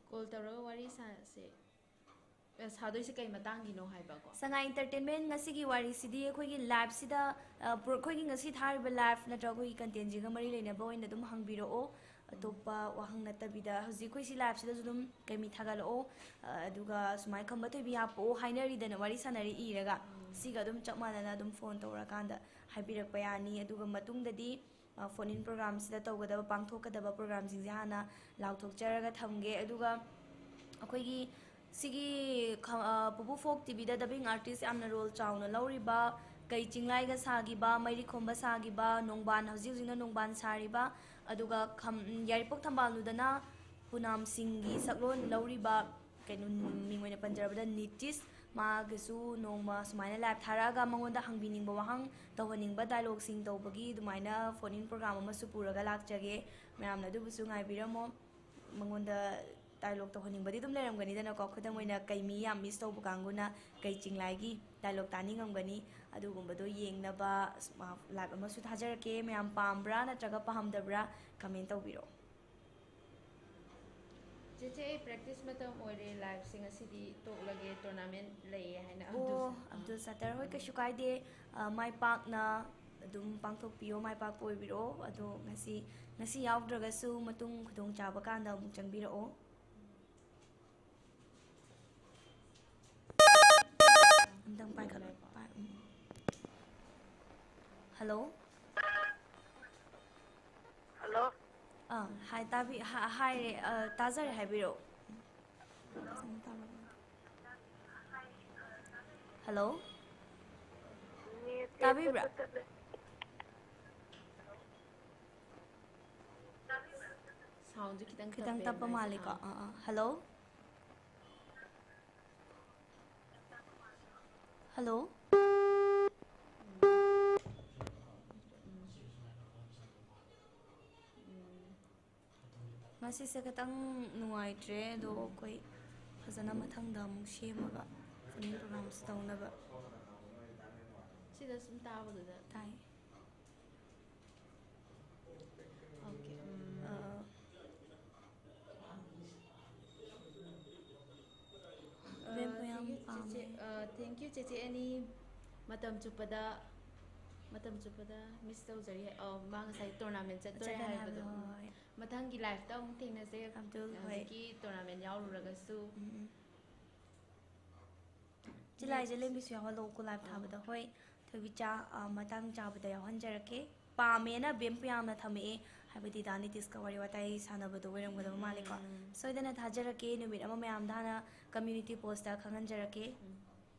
ꯀꯣꯜ ꯇꯧꯔꯒ ꯋꯥꯔꯤ ꯁꯥꯁꯦ꯫ ꯑꯦ, ꯁꯥꯗꯣꯏꯁꯦ ꯀꯩ ꯃꯇꯥꯡꯒꯤꯅꯣ ꯍꯥꯏꯕꯀꯣ? ꯁꯉꯥꯏ ꯏꯟꯇꯔꯇꯦꯟꯃꯦꯟ ꯉꯁꯤꯒꯤ ꯋꯥꯔꯤꯁꯤꯗꯤ ꯑꯩꯈꯣꯏꯒꯤ ꯂꯥꯏꯐꯁꯤꯗ, ꯑ, ꯄ꯭ꯔꯣ-, ꯑꯩꯈꯣꯏꯒꯤ ꯉꯁꯤ ꯊꯥꯔꯤꯕ ꯂꯥꯏꯐ ꯅꯠꯇ꯭ꯔꯒ ꯑꯩꯈꯣꯏꯒꯤ ꯀꯟꯇꯦꯟꯁꯤꯒ ꯃꯔꯤ ꯂꯩꯅꯕ ꯑꯣꯏꯅ ꯑꯗꯨꯝ ꯍꯪꯕꯤꯔꯛꯑꯣ꯫ ꯑꯇꯣꯞꯄ ꯋꯥꯍꯪ ꯅꯠꯇꯕꯤꯗ ꯍꯧꯖꯤꯛ ꯑꯩꯈꯣꯏ ꯁꯤ ꯂꯥꯏꯐꯁꯤꯗꯁꯨ ꯑꯗꯨꯝ ꯀꯩꯃꯤ ꯊꯥꯒꯠꯂꯛꯑꯣ, ꯑ, ꯑꯗꯨꯒ ꯁꯨꯃꯥꯏꯅ ꯈꯝꯕ ꯊꯣꯏꯕꯤ ꯍꯥꯞꯄꯛꯑꯣ ꯍꯥꯏꯅꯔꯤꯗꯅ, ꯋꯥꯔꯤ ꯁꯥꯟꯅꯔꯤ ꯏꯔꯒ, ꯁꯤꯒ ꯑꯗꯨꯝ ꯆꯞ ꯃꯥꯟꯅꯅ ꯑꯗꯨꯝ ꯐꯣꯟ ꯇꯧꯔꯀꯥꯟꯗ ꯍꯥꯏꯕꯤꯔꯛꯄ ꯌꯥꯅꯤ꯫ ꯑꯗꯨꯒ ꯃꯇꯨꯡꯗꯗꯤ, ꯑ, ꯐꯣꯟ ꯏꯟ ꯄ꯭ꯔꯣꯒ꯭ꯔꯥꯝꯁꯤꯗ ꯇꯧꯒꯗꯕ, ꯄꯥꯡꯊꯣꯛꯀꯗꯕ ꯄ꯭ꯔꯣꯒ꯭ꯔꯥꯝꯁꯤꯡꯁꯦ ꯍꯥꯟꯅ ꯂꯥꯎꯊꯣꯛꯆꯔꯒ ꯊꯝꯒꯦ꯫ ꯑꯗꯨꯒ ꯑꯩꯈꯣꯏꯒꯤ ꯁꯤꯒꯤ ꯈ-, ꯑ, ꯄꯨꯄꯨ ꯐꯣꯛ ꯇꯤꯚꯤꯗ ꯗꯕꯤꯡ ꯑꯥꯔꯇꯤꯁ ꯌꯥꯝꯅ ꯔꯣꯜ ꯆꯥꯎꯅ ꯂꯧꯔꯤꯕ, ꯀꯩ ꯆꯤꯡꯂꯥꯏꯒ ꯁꯥꯈꯤꯕ, ꯃꯩꯔꯤꯈꯣꯝꯕ ꯁꯥꯈꯤꯕ, ꯅꯣꯡꯕꯥꯟ, ꯍꯧꯖꯤꯛ ꯍꯧꯖꯤꯛꯅ ꯅꯣꯡꯕꯥꯟ ꯁꯥꯔꯤꯕ, ꯑꯗꯨꯒ ꯈꯝ-, ꯌꯥꯏꯔꯤꯄꯣꯛ ꯊꯝꯕꯥꯜꯅꯨꯗꯅ ꯄꯨꯅꯥꯝꯁꯤꯡꯒꯤ ꯁꯛꯂꯣꯟ ꯂꯧꯔꯤꯕ, ꯀꯩꯅꯣ, ꯃꯤꯡ ꯑꯣꯏꯅ ꯄꯟꯖꯔꯕꯗ ꯅꯤꯇꯤꯁ, ꯃꯥꯒꯤꯁꯨ ꯅꯣꯡꯃ ꯁꯨꯃꯥꯏꯅ ꯂꯥꯏꯚ ꯊꯥꯔꯛꯑꯒ ꯃꯉꯣꯟꯗ ꯍꯪꯕꯤꯅꯤꯡꯕ ꯋꯥꯍꯪ, ꯇꯧꯍꯟꯅꯤꯡꯕ ꯗꯥꯏꯂꯣꯛꯁꯤꯡ ꯇꯧꯕꯒꯤ ꯑꯗꯨꯃꯥꯏꯅ ꯐꯣꯟ ꯏꯟ ꯄ꯭ꯔꯣꯒ꯭ꯔꯥꯝ ꯑꯃꯁꯨ ꯄꯨꯔꯒ ꯂꯥꯛꯆꯒꯦ꯫ ꯃꯌꯥꯝꯅ ꯑꯗꯨꯕꯨꯁꯨ ꯉꯥꯏꯕꯤꯔꯝꯃꯣ꯫ ꯃꯉꯣꯟꯗ ꯗꯥꯏꯂꯣꯛ ꯇꯧꯍꯟꯅꯤꯡꯕꯗꯤ ꯑꯗꯨꯝ ꯂꯩꯔꯝꯒꯅꯤꯗꯅꯀꯣ, ꯈꯨꯗꯝ ꯑꯣꯏꯅ ꯀꯩ ꯃꯤ ꯌꯥꯝ ꯃꯤꯁ ꯇꯧꯕ ꯀꯥꯡꯕꯨꯅ ꯀꯩ ꯆꯤꯡꯂꯥꯏꯒꯤ ꯗꯥꯏꯂꯣꯛ ꯇꯥꯅꯤꯡꯉꯝꯒꯅꯤ, ꯑꯗꯨꯒꯨꯝꯕꯗꯣ ꯌꯦꯡꯅꯕ ꯂꯥꯏꯚ ꯑꯃꯁꯨ ꯊꯥꯖꯔꯛꯀꯦ꯫ ꯃꯌꯥꯝ ꯄꯥꯝꯕ꯭ꯔꯥ ꯅꯠꯇ꯭ꯔꯒ ꯄꯥꯝꯗꯕ꯭ꯔꯥ ꯀꯃꯦꯟ ꯇꯧꯕꯤꯔꯛꯑꯣ꯫ ꯆꯦꯆꯦ, ꯑꯩ ꯄ꯭ꯔꯦꯛꯇꯤꯁ ꯃꯇꯝ ꯑꯣꯏꯔꯦ, ꯂꯥꯏꯐꯁꯦ ꯉꯁꯤꯗꯤ ꯇꯣꯛꯂꯒꯦ, ꯇꯣꯔꯅꯥꯃꯦꯟ ꯂꯩꯌꯦ ꯍꯥꯏꯅ꯫ ꯑꯣ, ꯑꯗꯨꯁꯨ, ꯑꯥ꯫ ꯑꯕꯗꯨꯜ ꯁꯠꯇꯔ, ꯍꯣꯏ, ꯀꯩꯁꯨ ꯀꯥꯏꯗꯦ꯫ ꯑ, ꯃꯥꯏ ꯄꯥꯛꯅ ꯑꯗꯨꯝ ꯄꯥꯡꯊꯣꯛꯄꯤꯌꯣ, ꯃꯥꯏ ꯄꯥꯛꯄ ꯑꯣꯏꯕꯤꯔꯛꯑꯣ꯫ ꯑꯗꯣ ꯉꯁꯤ, ꯉꯁꯤ ꯌꯥꯎꯗ꯭ꯔꯒꯁꯨ ꯃꯇꯨꯡ ꯈꯨꯗꯣꯡꯆꯥꯕ ꯀꯥꯟꯗ ꯑꯃꯨꯛ ꯆꯪꯕꯤꯔꯛꯑꯣ꯫ ꯑꯝꯇꯪ ꯄꯥꯏꯈꯠꯂꯣ꯫ ꯄꯥꯏ-, ꯎꯝ꯫ ꯍꯜꯂꯣ꯫ ꯍꯜꯂꯣ꯫ ꯑꯥ, ꯍꯥꯏ, ꯇꯥꯕꯤ-, ꯍꯥ-, ꯍꯥꯏꯔꯦ, ꯑ, ꯇꯥꯖꯔꯦ, ꯍꯥꯏꯕꯤꯔꯛꯑꯣ꯫ ꯐꯖꯅ ꯇꯥꯕꯤꯕ꯭ꯔꯥ? ꯍꯜꯂꯣ꯫ ꯅꯦꯠꯁꯦ ꯇꯥꯕꯤꯕ꯭ꯔꯥ? ꯄꯠ ꯄꯠ ꯇꯠꯂꯦ꯫ ꯁꯥꯎꯟꯁꯦ ꯈꯤꯇꯪ ꯈꯤꯇꯪ ꯇꯞꯄꯦ, ꯇꯞꯄ ꯃꯥꯏꯁꯦ꯫ ꯃꯥꯜꯂꯤꯀꯣ꯫ ꯑꯥ꯫ ꯑꯥ, ꯑꯥ꯫ ꯍꯜꯂꯣ꯫ ꯍꯜꯂꯣ꯫ ꯎꯝ꯫ ꯉꯁꯤꯁꯦ ꯈꯤꯇꯪ ꯅꯨꯡꯉꯥꯏꯇ꯭ꯔꯦ, ꯑꯗꯣ ꯑꯩꯈꯣꯏ ꯐꯖꯅ ꯃꯊꯪꯗ ꯑꯃꯨꯛ ꯁꯦꯝꯃꯒ ꯐꯤꯂꯝ ꯄ꯭ꯔꯣꯒ꯭ꯔꯥꯝꯁꯦ ꯇꯧꯅꯕ꯫ ꯁꯤꯗ ꯁꯨꯝ ꯇꯥꯕꯗꯨꯗ ꯇꯥꯏ꯫ ꯑꯣꯀꯦ ꯎꯝ꯫ ꯑꯥ, ꯕꯦꯝꯄꯨ ꯌꯥꯝ ꯄꯥꯝꯃꯦ꯫ Thank you ꯆꯦꯆꯦ ꯑꯅꯤ꯫ ꯃꯇꯝ ꯆꯨꯞꯄꯗ ꯃꯇꯝ ꯆꯨꯞꯄꯗ ꯃꯤꯁ ꯇꯧꯖꯔꯤ꯫ ꯑ, ꯃꯥ ꯉꯁꯥꯏ ꯇꯣꯔꯅꯥꯃꯦꯟ ꯆꯠꯇꯣꯔꯦ ꯆꯠꯀꯅꯤ ꯍꯥꯏꯕꯗꯣ꯫ ꯍꯥꯏꯕꯗꯣ, ꯍꯣꯏ꯫ ꯃꯊꯪꯒꯤ ꯂꯥꯏꯐꯇ ꯑꯃꯨꯛ ꯊꯦꯡꯅꯁꯦ꯫ ꯑꯕꯗꯨꯜ, ꯍꯣꯏ꯫ ꯍꯧꯖꯤꯛꯀꯤ ꯇꯣꯔꯅꯥꯃꯦꯟ ꯌꯥꯎꯔꯨꯔꯒꯁꯨ꯫ ꯎꯝ, ꯎꯝ꯫ ꯆꯤꯂꯥꯏꯁꯦ ꯂꯦꯝꯕꯤꯁꯨ ꯌꯥꯎꯍꯜꯂꯣ ꯀꯣꯂꯥꯏꯞ ꯊꯥꯕꯗ꯫ ꯍꯣꯏ, ꯊꯣꯏꯕꯤꯆꯥ, ꯑ, ꯃꯇꯥꯡ ꯆꯥꯕꯗ ꯌꯥꯎꯍꯟꯖꯔꯛꯀꯦ꯫ ꯄꯥꯝꯃꯦꯅ ꯕꯦꯝꯄꯨ ꯌꯥꯝꯅ ꯊꯝꯃꯛꯑꯦ, ꯍꯥꯏꯕꯗꯤ ꯗꯥ ꯅꯤꯇꯤꯁꯀ ꯋꯥꯔꯤ ꯋꯥꯇꯥꯏ ꯁꯥꯟꯅꯕꯗꯣ ꯑꯣꯏꯔꯝꯒꯗꯕ ꯃꯥꯜꯂꯦꯀꯣ꯫ ꯁꯣꯏꯗꯅ ꯊꯥꯖꯔꯛꯀꯦ, ꯅꯨꯃꯤꯠ ꯑꯃ ꯃꯌꯥꯝꯗ ꯍꯥꯟꯅ ꯀꯝꯃ꯭ꯌꯨꯅꯤꯇꯤ ꯄꯣꯁꯇ ꯈꯪꯍꯟꯖꯔꯛꯀꯦ꯫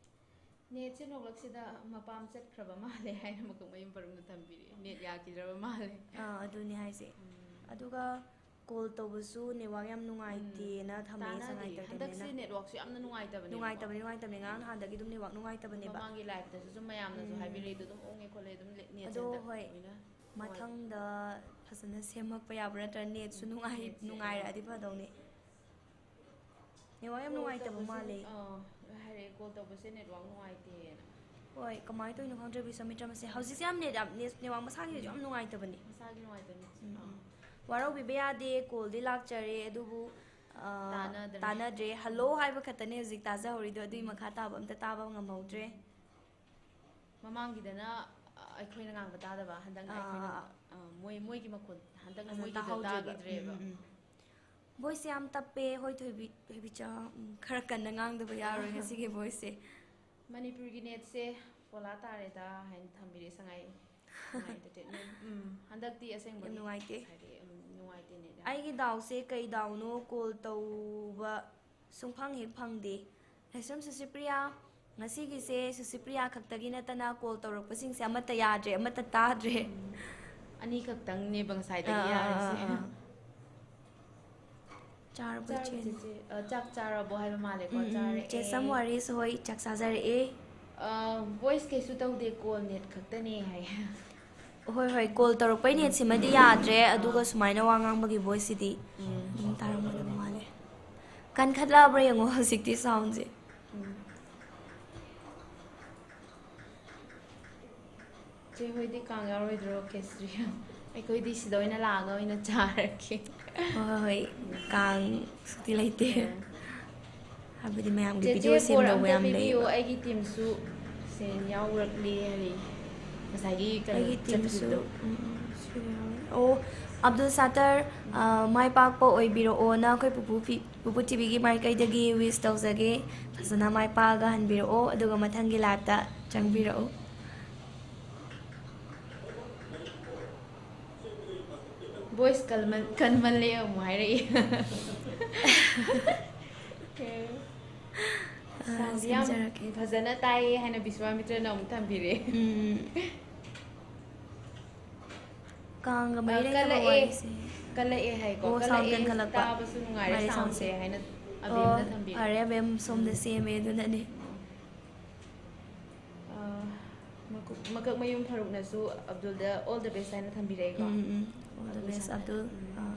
ꯅꯦꯠꯁꯦ ꯅꯣꯛꯂꯛꯁꯤꯗ ꯃꯄꯥꯝ ꯆꯠꯈ꯭ꯔꯕ ꯃꯥꯜꯂꯦ ꯍꯥꯏꯅ ꯃꯈꯣꯡ ꯃꯌꯨꯝ ꯄꯔꯨꯝꯗ ꯊꯝꯕꯤꯔꯦ꯫ ꯅꯦꯠ ꯌꯥꯈꯤꯗ꯭ꯔꯕ ꯃꯥꯜꯂꯦ꯫ ꯑꯥ, ꯑꯗꯨꯅꯤ ꯍꯥꯏꯁꯦ꯫ ꯑꯗꯨꯒ ꯀꯣꯜ ꯇꯧꯕꯁꯨ ꯅꯦꯠꯋꯥꯛ ꯌꯥꯝ ꯅꯨꯡꯉꯥꯏꯇꯦꯅ ꯊꯝꯃꯛꯑꯦ, ꯁꯉꯥꯏ ꯇꯥꯟꯅꯗꯦ꯫ ꯍꯟꯗꯛꯁꯦ ꯏꯟꯇꯔꯇꯦꯟꯃꯦꯟꯅ꯫ ꯅꯦꯠꯋꯥꯛꯁꯨ ꯌꯥꯝꯅ ꯅꯨꯡꯉꯥꯏꯇꯕꯅꯦꯕꯀꯣ꯫ ꯅꯨꯡꯉꯥꯏꯇꯕꯅꯤ, ꯅꯨꯡꯉꯥꯏꯇꯕꯅꯤ꯫ ꯉꯔꯥꯡ ꯅꯍꯥꯟꯗꯒꯤ ꯑꯗꯨꯝ ꯅꯦꯠꯋꯥꯛ ꯅꯨꯡꯉꯥꯏꯇꯕꯅꯦꯕ꯫ ꯃꯃꯥꯡꯒꯤ ꯂꯥꯏꯐꯇꯁꯨ ꯁꯨꯝ ꯃꯌꯥꯝꯅꯁꯨ ꯍꯥꯏꯕꯤꯔꯛꯏꯗꯣ ꯑꯗꯨꯝ ꯎꯪꯉꯦ ꯈꯣꯠꯂꯦ ꯑꯗꯨꯝ ꯅꯦꯠꯁꯦ ꯑꯗꯣ ꯍꯟꯗꯛ ꯍꯣꯏ, ꯂꯣꯏꯅ ꯃꯊꯪꯗ ꯐꯖꯅ ꯁꯦꯝꯃꯛꯄ ꯌꯥꯕ꯭ꯔꯥ, ꯅꯠꯇ꯭ꯔꯒ ꯅꯦꯠꯁꯨ ꯅꯨꯡꯉꯥꯏ-, ꯅꯦꯠꯁꯦ, ꯅꯨꯡꯉꯥꯏꯔꯛꯑꯗꯤ ꯐꯗꯧꯅꯦ꯫ ꯅꯦꯠꯋꯥꯛ ꯌꯥꯝ ꯀꯣꯜ ꯅꯨꯡꯉꯥꯏꯇꯕ ꯇꯧꯕꯁꯨ, ꯃꯥꯜꯂꯦ꯫ ꯑꯥ, ꯍꯥꯏꯔꯛꯑꯦ, ꯀꯣꯜ ꯇꯧꯕꯁꯦ ꯅꯦꯠꯋꯥꯛ ꯅꯨꯡꯉꯥꯏꯇꯦꯅ꯫ ꯍꯣꯏ, ꯀꯃꯥꯏꯅ ꯇꯧꯔꯤꯅꯣ ꯈꯪꯗ꯭ꯔꯦ, ꯕꯤꯁ꯭ꯋꯥꯃꯤꯇ꯭ꯔ ꯃꯁꯦ꯫ ꯍꯧꯖꯤꯛꯁꯦ ꯌꯥꯝ ꯅꯦꯠ ꯌꯥꯝ, ꯅꯦꯠ, ꯅꯦꯠꯋꯥꯛ ꯃꯁꯥꯒꯤꯁꯨ ꯌꯥꯝ ꯅꯨꯡꯉꯥꯏꯇꯕꯅꯦ꯫ ꯃꯁꯥꯒꯤ ꯅꯨꯡꯉꯥꯏꯇꯕꯅꯤ꯫ ꯎꯝ, ꯑꯥ꯫ ꯎꯝ꯫ ꯋꯥꯔꯧꯕꯤꯕ ꯌꯥꯗꯦ, ꯀꯣꯜꯗꯤ ꯂꯥꯛꯆꯔꯦ, ꯑꯗꯨꯕꯨ, ꯑ, ꯇꯥꯟꯅꯗ꯭ꯔꯦ꯫ ꯇꯥꯟꯅꯗ꯭ꯔꯦ꯫ ꯍꯜꯂꯣ ꯍꯥꯏꯕ ꯈꯛꯇꯅꯦ ꯍꯧꯖꯤꯛ ꯇꯥꯖꯍꯧꯔꯤꯗꯣ, ꯑꯗꯨꯒꯤ ꯃꯈꯥ ꯇꯥꯕ ꯑꯝꯇ ꯇꯥꯕ ꯉꯝꯍꯧꯗ꯭ꯔꯦ꯫ ꯃꯃꯥꯡꯒꯤꯗꯅ, ꯑ, ꯑꯩꯈꯣꯏꯅ ꯉꯥꯡꯕ ꯇꯥꯗꯕ, ꯍꯟꯗꯛꯅ ꯑꯥ, ꯑꯩꯈꯣꯏꯅ, ꯑꯥ, ꯑꯥ꯫ ꯑ, ꯃꯣꯏ, ꯃꯣꯏꯒꯤ ꯃꯈꯣꯟ, ꯍꯟꯗꯛꯅ ꯐꯖꯅ ꯃꯣꯏꯒꯤꯗꯣ ꯇꯥꯍꯧꯗ꯭ꯔꯦꯕ꯫ ꯇꯥꯈꯤꯗ꯭ꯔꯦꯕ꯫ ꯎꯝ, ꯎꯝ, ꯎꯝ꯫ ꯚꯣꯏꯁꯁꯦ ꯌꯥꯝ ꯇꯞꯄꯦ꯫ ꯍꯣꯏ, ꯊꯣꯏꯕꯤ, ꯊꯣꯏꯕꯤꯆꯥ, ꯎꯝ, ꯈꯔ ꯀꯟꯅ ꯉꯥꯡꯗꯕ ꯌꯥꯔꯣꯏ ꯉꯁꯤꯒꯤ ꯚꯣꯏꯁꯁꯦ꯫ ꯃꯅꯤꯄꯨꯔꯒꯤ ꯅꯦꯠꯁꯦ ꯐꯣꯂꯥ ꯇꯥꯔꯦꯗ ꯍꯥꯏꯅ ꯊꯝꯕꯤꯔꯛꯑꯦ ꯁꯉꯥꯏ, ꯁꯉꯥꯏ ꯏꯟꯇꯔꯇꯦꯟꯃꯦꯟ꯫ ꯎꯝ, ꯍꯟꯗꯛꯇꯤ ꯑꯁꯦꯡꯕꯒꯤ ꯌꯥꯝ ꯅꯨꯡꯉꯥꯏꯇꯦ꯫ ꯉꯁꯥꯏꯗꯤ, ꯎꯝ, ꯅꯨꯡꯉꯥꯏꯇꯦ ꯅꯦꯠ ꯌꯥꯝ꯫ ꯑꯩꯒꯤ ꯗꯥꯎꯁꯦ ꯀꯩ ꯗꯥꯎꯅꯣ, ꯀꯣꯜ ꯇꯧꯕ ꯁꯨꯡꯐꯪ ꯍꯦꯛ ꯐꯪꯗꯦ꯫ ꯂꯩꯁ꯭ꯔꯝ ꯁꯨꯁꯤꯄ꯭ꯔꯤꯌꯥ, ꯉꯁꯤꯒꯤꯁꯦ ꯁꯨꯁꯤꯄ꯭ꯔꯤꯌꯥ ꯈꯛꯇꯒꯤ ꯅꯠꯇꯅ ꯀꯣꯜ ꯇꯧꯔꯛꯄꯁꯤꯡꯁꯦ ꯑꯃꯠꯇ ꯌꯥꯗ꯭ꯔꯦ, ꯑꯃꯠꯇ ꯇꯥꯗ꯭ꯔꯦ꯫ ꯑꯅꯤꯈꯛꯇꯪꯅꯦꯕ ꯉꯁꯥꯏꯗꯒꯤ ꯑꯥ, ꯑꯥ, ꯌꯥꯔꯤꯁꯦ꯫ ꯑꯥ, ꯑꯥ꯫ ꯆꯥꯔꯕꯣ, ꯆꯥꯔꯦ ꯏꯆꯦ? ꯆꯦꯆꯦ꯫ ꯑ, ꯆꯥꯛ ꯆꯥꯔꯕꯣ ꯍꯥꯏꯕ ꯃꯥꯜꯂꯦꯀꯣ? ꯎꯝ, ꯎꯝ, ꯆꯥꯔꯛꯑꯦ꯫ ꯆꯦ ꯁꯝ ꯋꯥꯔꯤꯁꯨ ꯍꯣꯏ, ꯆꯥꯛ ꯆꯥꯖꯔꯛꯑꯦ꯫ ꯑ, ꯚꯣꯏꯁ ꯀꯩꯁꯨ ꯇꯧꯗꯦ, ꯀꯣꯜ ꯅꯦꯠ ꯈꯛꯇꯅꯦ ꯍꯥꯏ꯫ ꯍꯣꯏ, ꯍꯣꯏ, call ꯇꯧꯔꯛꯄꯩ netꯁꯤꯃꯗꯤ ꯌꯥꯗ꯭ꯔꯦ, ꯑꯗꯨꯒ ꯁꯨꯃꯥꯏꯅ ꯋꯥ ꯉꯥꯡꯕꯒꯤ voiceꯁꯤꯗꯤ ꯎꯝ꯫ ꯑꯗꯨꯝ ꯇꯥꯔꯝꯒꯗꯕ ꯃꯥꯜꯂꯦ꯫ ꯀꯟꯈꯠꯂꯛꯑꯕ꯭ꯔꯥ ꯌꯦꯡꯉꯣ ꯍꯧꯖꯤꯛꯇꯤ soundꯁꯦ꯫ ꯎꯝ꯫ ꯆꯦ ꯍꯣꯏꯗꯤ ꯀꯥꯡ ꯌꯥꯎꯔꯣꯏꯗ꯭ꯔꯣ ꯈꯦꯆ꯭ꯔꯤ? ꯑꯩꯈꯣꯏꯗꯤ ꯁꯤꯗ ꯑꯣꯏꯅ ꯂꯥꯛꯑꯒ ꯑꯣꯏꯅ ꯆꯥꯔꯒꯦ꯫ ꯍꯣꯏ, ꯍꯣꯏ, ꯍꯣꯏ, ꯀꯥꯡ ꯁꯨꯇꯤ ꯂꯩꯇꯦ꯫ ꯑꯥ꯫ ꯍꯥꯏꯕꯗꯤ ꯃꯌꯥꯝꯒꯤ ꯆꯦꯆꯦ video ꯕꯣꯔ ꯁꯦꯝꯗꯧꯕ ꯑꯝꯇ ꯌꯥꯝ ꯄꯤꯕꯤꯌꯨ, ꯂꯩꯌꯦꯕ꯫ ꯑꯩꯒꯤ teamꯁꯨ ꯁꯦꯟ ꯌꯥꯎꯔꯛꯂꯦ ꯍꯥꯏꯔꯤ꯫ ꯉꯁꯥꯏꯒꯤ ꯀꯩꯅꯣ ꯑꯩꯒꯤ teamꯁꯨ, ꯆꯠꯈꯤꯕꯗꯣ꯫ ꯎꯝ, ꯎꯝ, ꯁꯤ ꯌꯥꯎꯔꯦ꯫ ꯑꯣ, ꯑꯕꯗꯨꯜ ꯁꯥꯇꯔ, ꯑ, ꯃꯥꯏ ꯄꯥꯛꯄ ꯑꯣꯏꯕꯤꯔꯛꯑꯣꯅ ꯑꯩꯈꯣꯏ ꯄꯨꯄꯨ ꯐꯤ-, ꯄꯨꯄꯨ TVꯒꯤ ꯃꯥꯏꯀꯩꯗꯒꯤ wish ꯇꯧꯖꯒꯦ꯫ ꯐꯖꯅ ꯃꯥꯏ ꯄꯥꯛꯑꯒ ꯍꯟꯕꯤꯔꯛꯑꯣ, ꯑꯗꯨꯒ ꯃꯊꯪꯒꯤ liveꯇ ꯆꯪꯕꯤꯔꯛꯎ꯫ Voice ꯀꯟꯃꯟ-, ꯀꯟꯃꯜꯂꯦ ꯑꯃꯨꯛ ꯍꯥꯏꯔꯛꯏ꯫ ꯑꯦ꯫ ꯑ, soundꯗꯤ ꯌꯥꯝ ꯁꯦꯝꯖꯔꯛꯀꯦ꯫ ꯐꯖꯅ ꯇꯥꯏꯌꯦ ꯍꯥꯏꯅ ꯕꯤꯁ꯭ꯋꯥꯃꯤꯇ꯭ꯔꯅ ꯑꯃꯨꯛ ꯊꯝꯕꯤꯔꯦ꯫ ꯎꯝ꯫ ꯀꯥꯡꯒ ꯑ, ꯃꯔꯤ ꯂꯩꯅꯕ ꯀꯜꯂꯛꯑꯦ꯫ ꯋꯥꯔꯤꯁꯦ꯫ ꯀꯜꯂꯛꯑꯦ ꯍꯥꯏꯀꯣ꯫ ꯑꯣ, sound ꯀꯜꯂꯛꯑꯦ, ꯀꯟꯈꯠꯂꯛꯄ꯫ ꯇꯥꯕꯁꯨ ꯅꯨꯡꯉꯥꯏꯔꯦ ꯃꯥꯏꯔꯦ soundꯁꯦ꯫ Soundꯁꯦ ꯍꯥꯏꯅ ꯑꯣ, ꯑꯕꯦꯝꯅ ꯊꯝꯕꯤꯔꯦ꯫ ꯐꯔꯦ, ꯑꯕꯦꯝ ꯁꯣꯝꯗ ꯎꯝ꯫ ꯁꯦꯝꯃꯦ, ꯑꯗꯨꯅꯅꯦ꯫ ꯑ, ꯃꯀꯨ-, ꯃꯀꯛꯃꯌꯨꯝ ꯐꯥꯔꯨꯛꯅꯁꯨ ꯑꯕꯗꯨꯜꯗ all the best ꯍꯥꯏꯅ ꯊꯝꯕꯤꯔꯛꯑꯦꯀꯣ꯫ ꯎꯝ, ꯎꯝ꯫ All the ꯑꯕꯗꯨꯜ best, ꯁꯥꯅ꯫ ꯑꯕꯗꯨꯜ꯫ ꯎꯝ꯫ ꯑꯥ꯫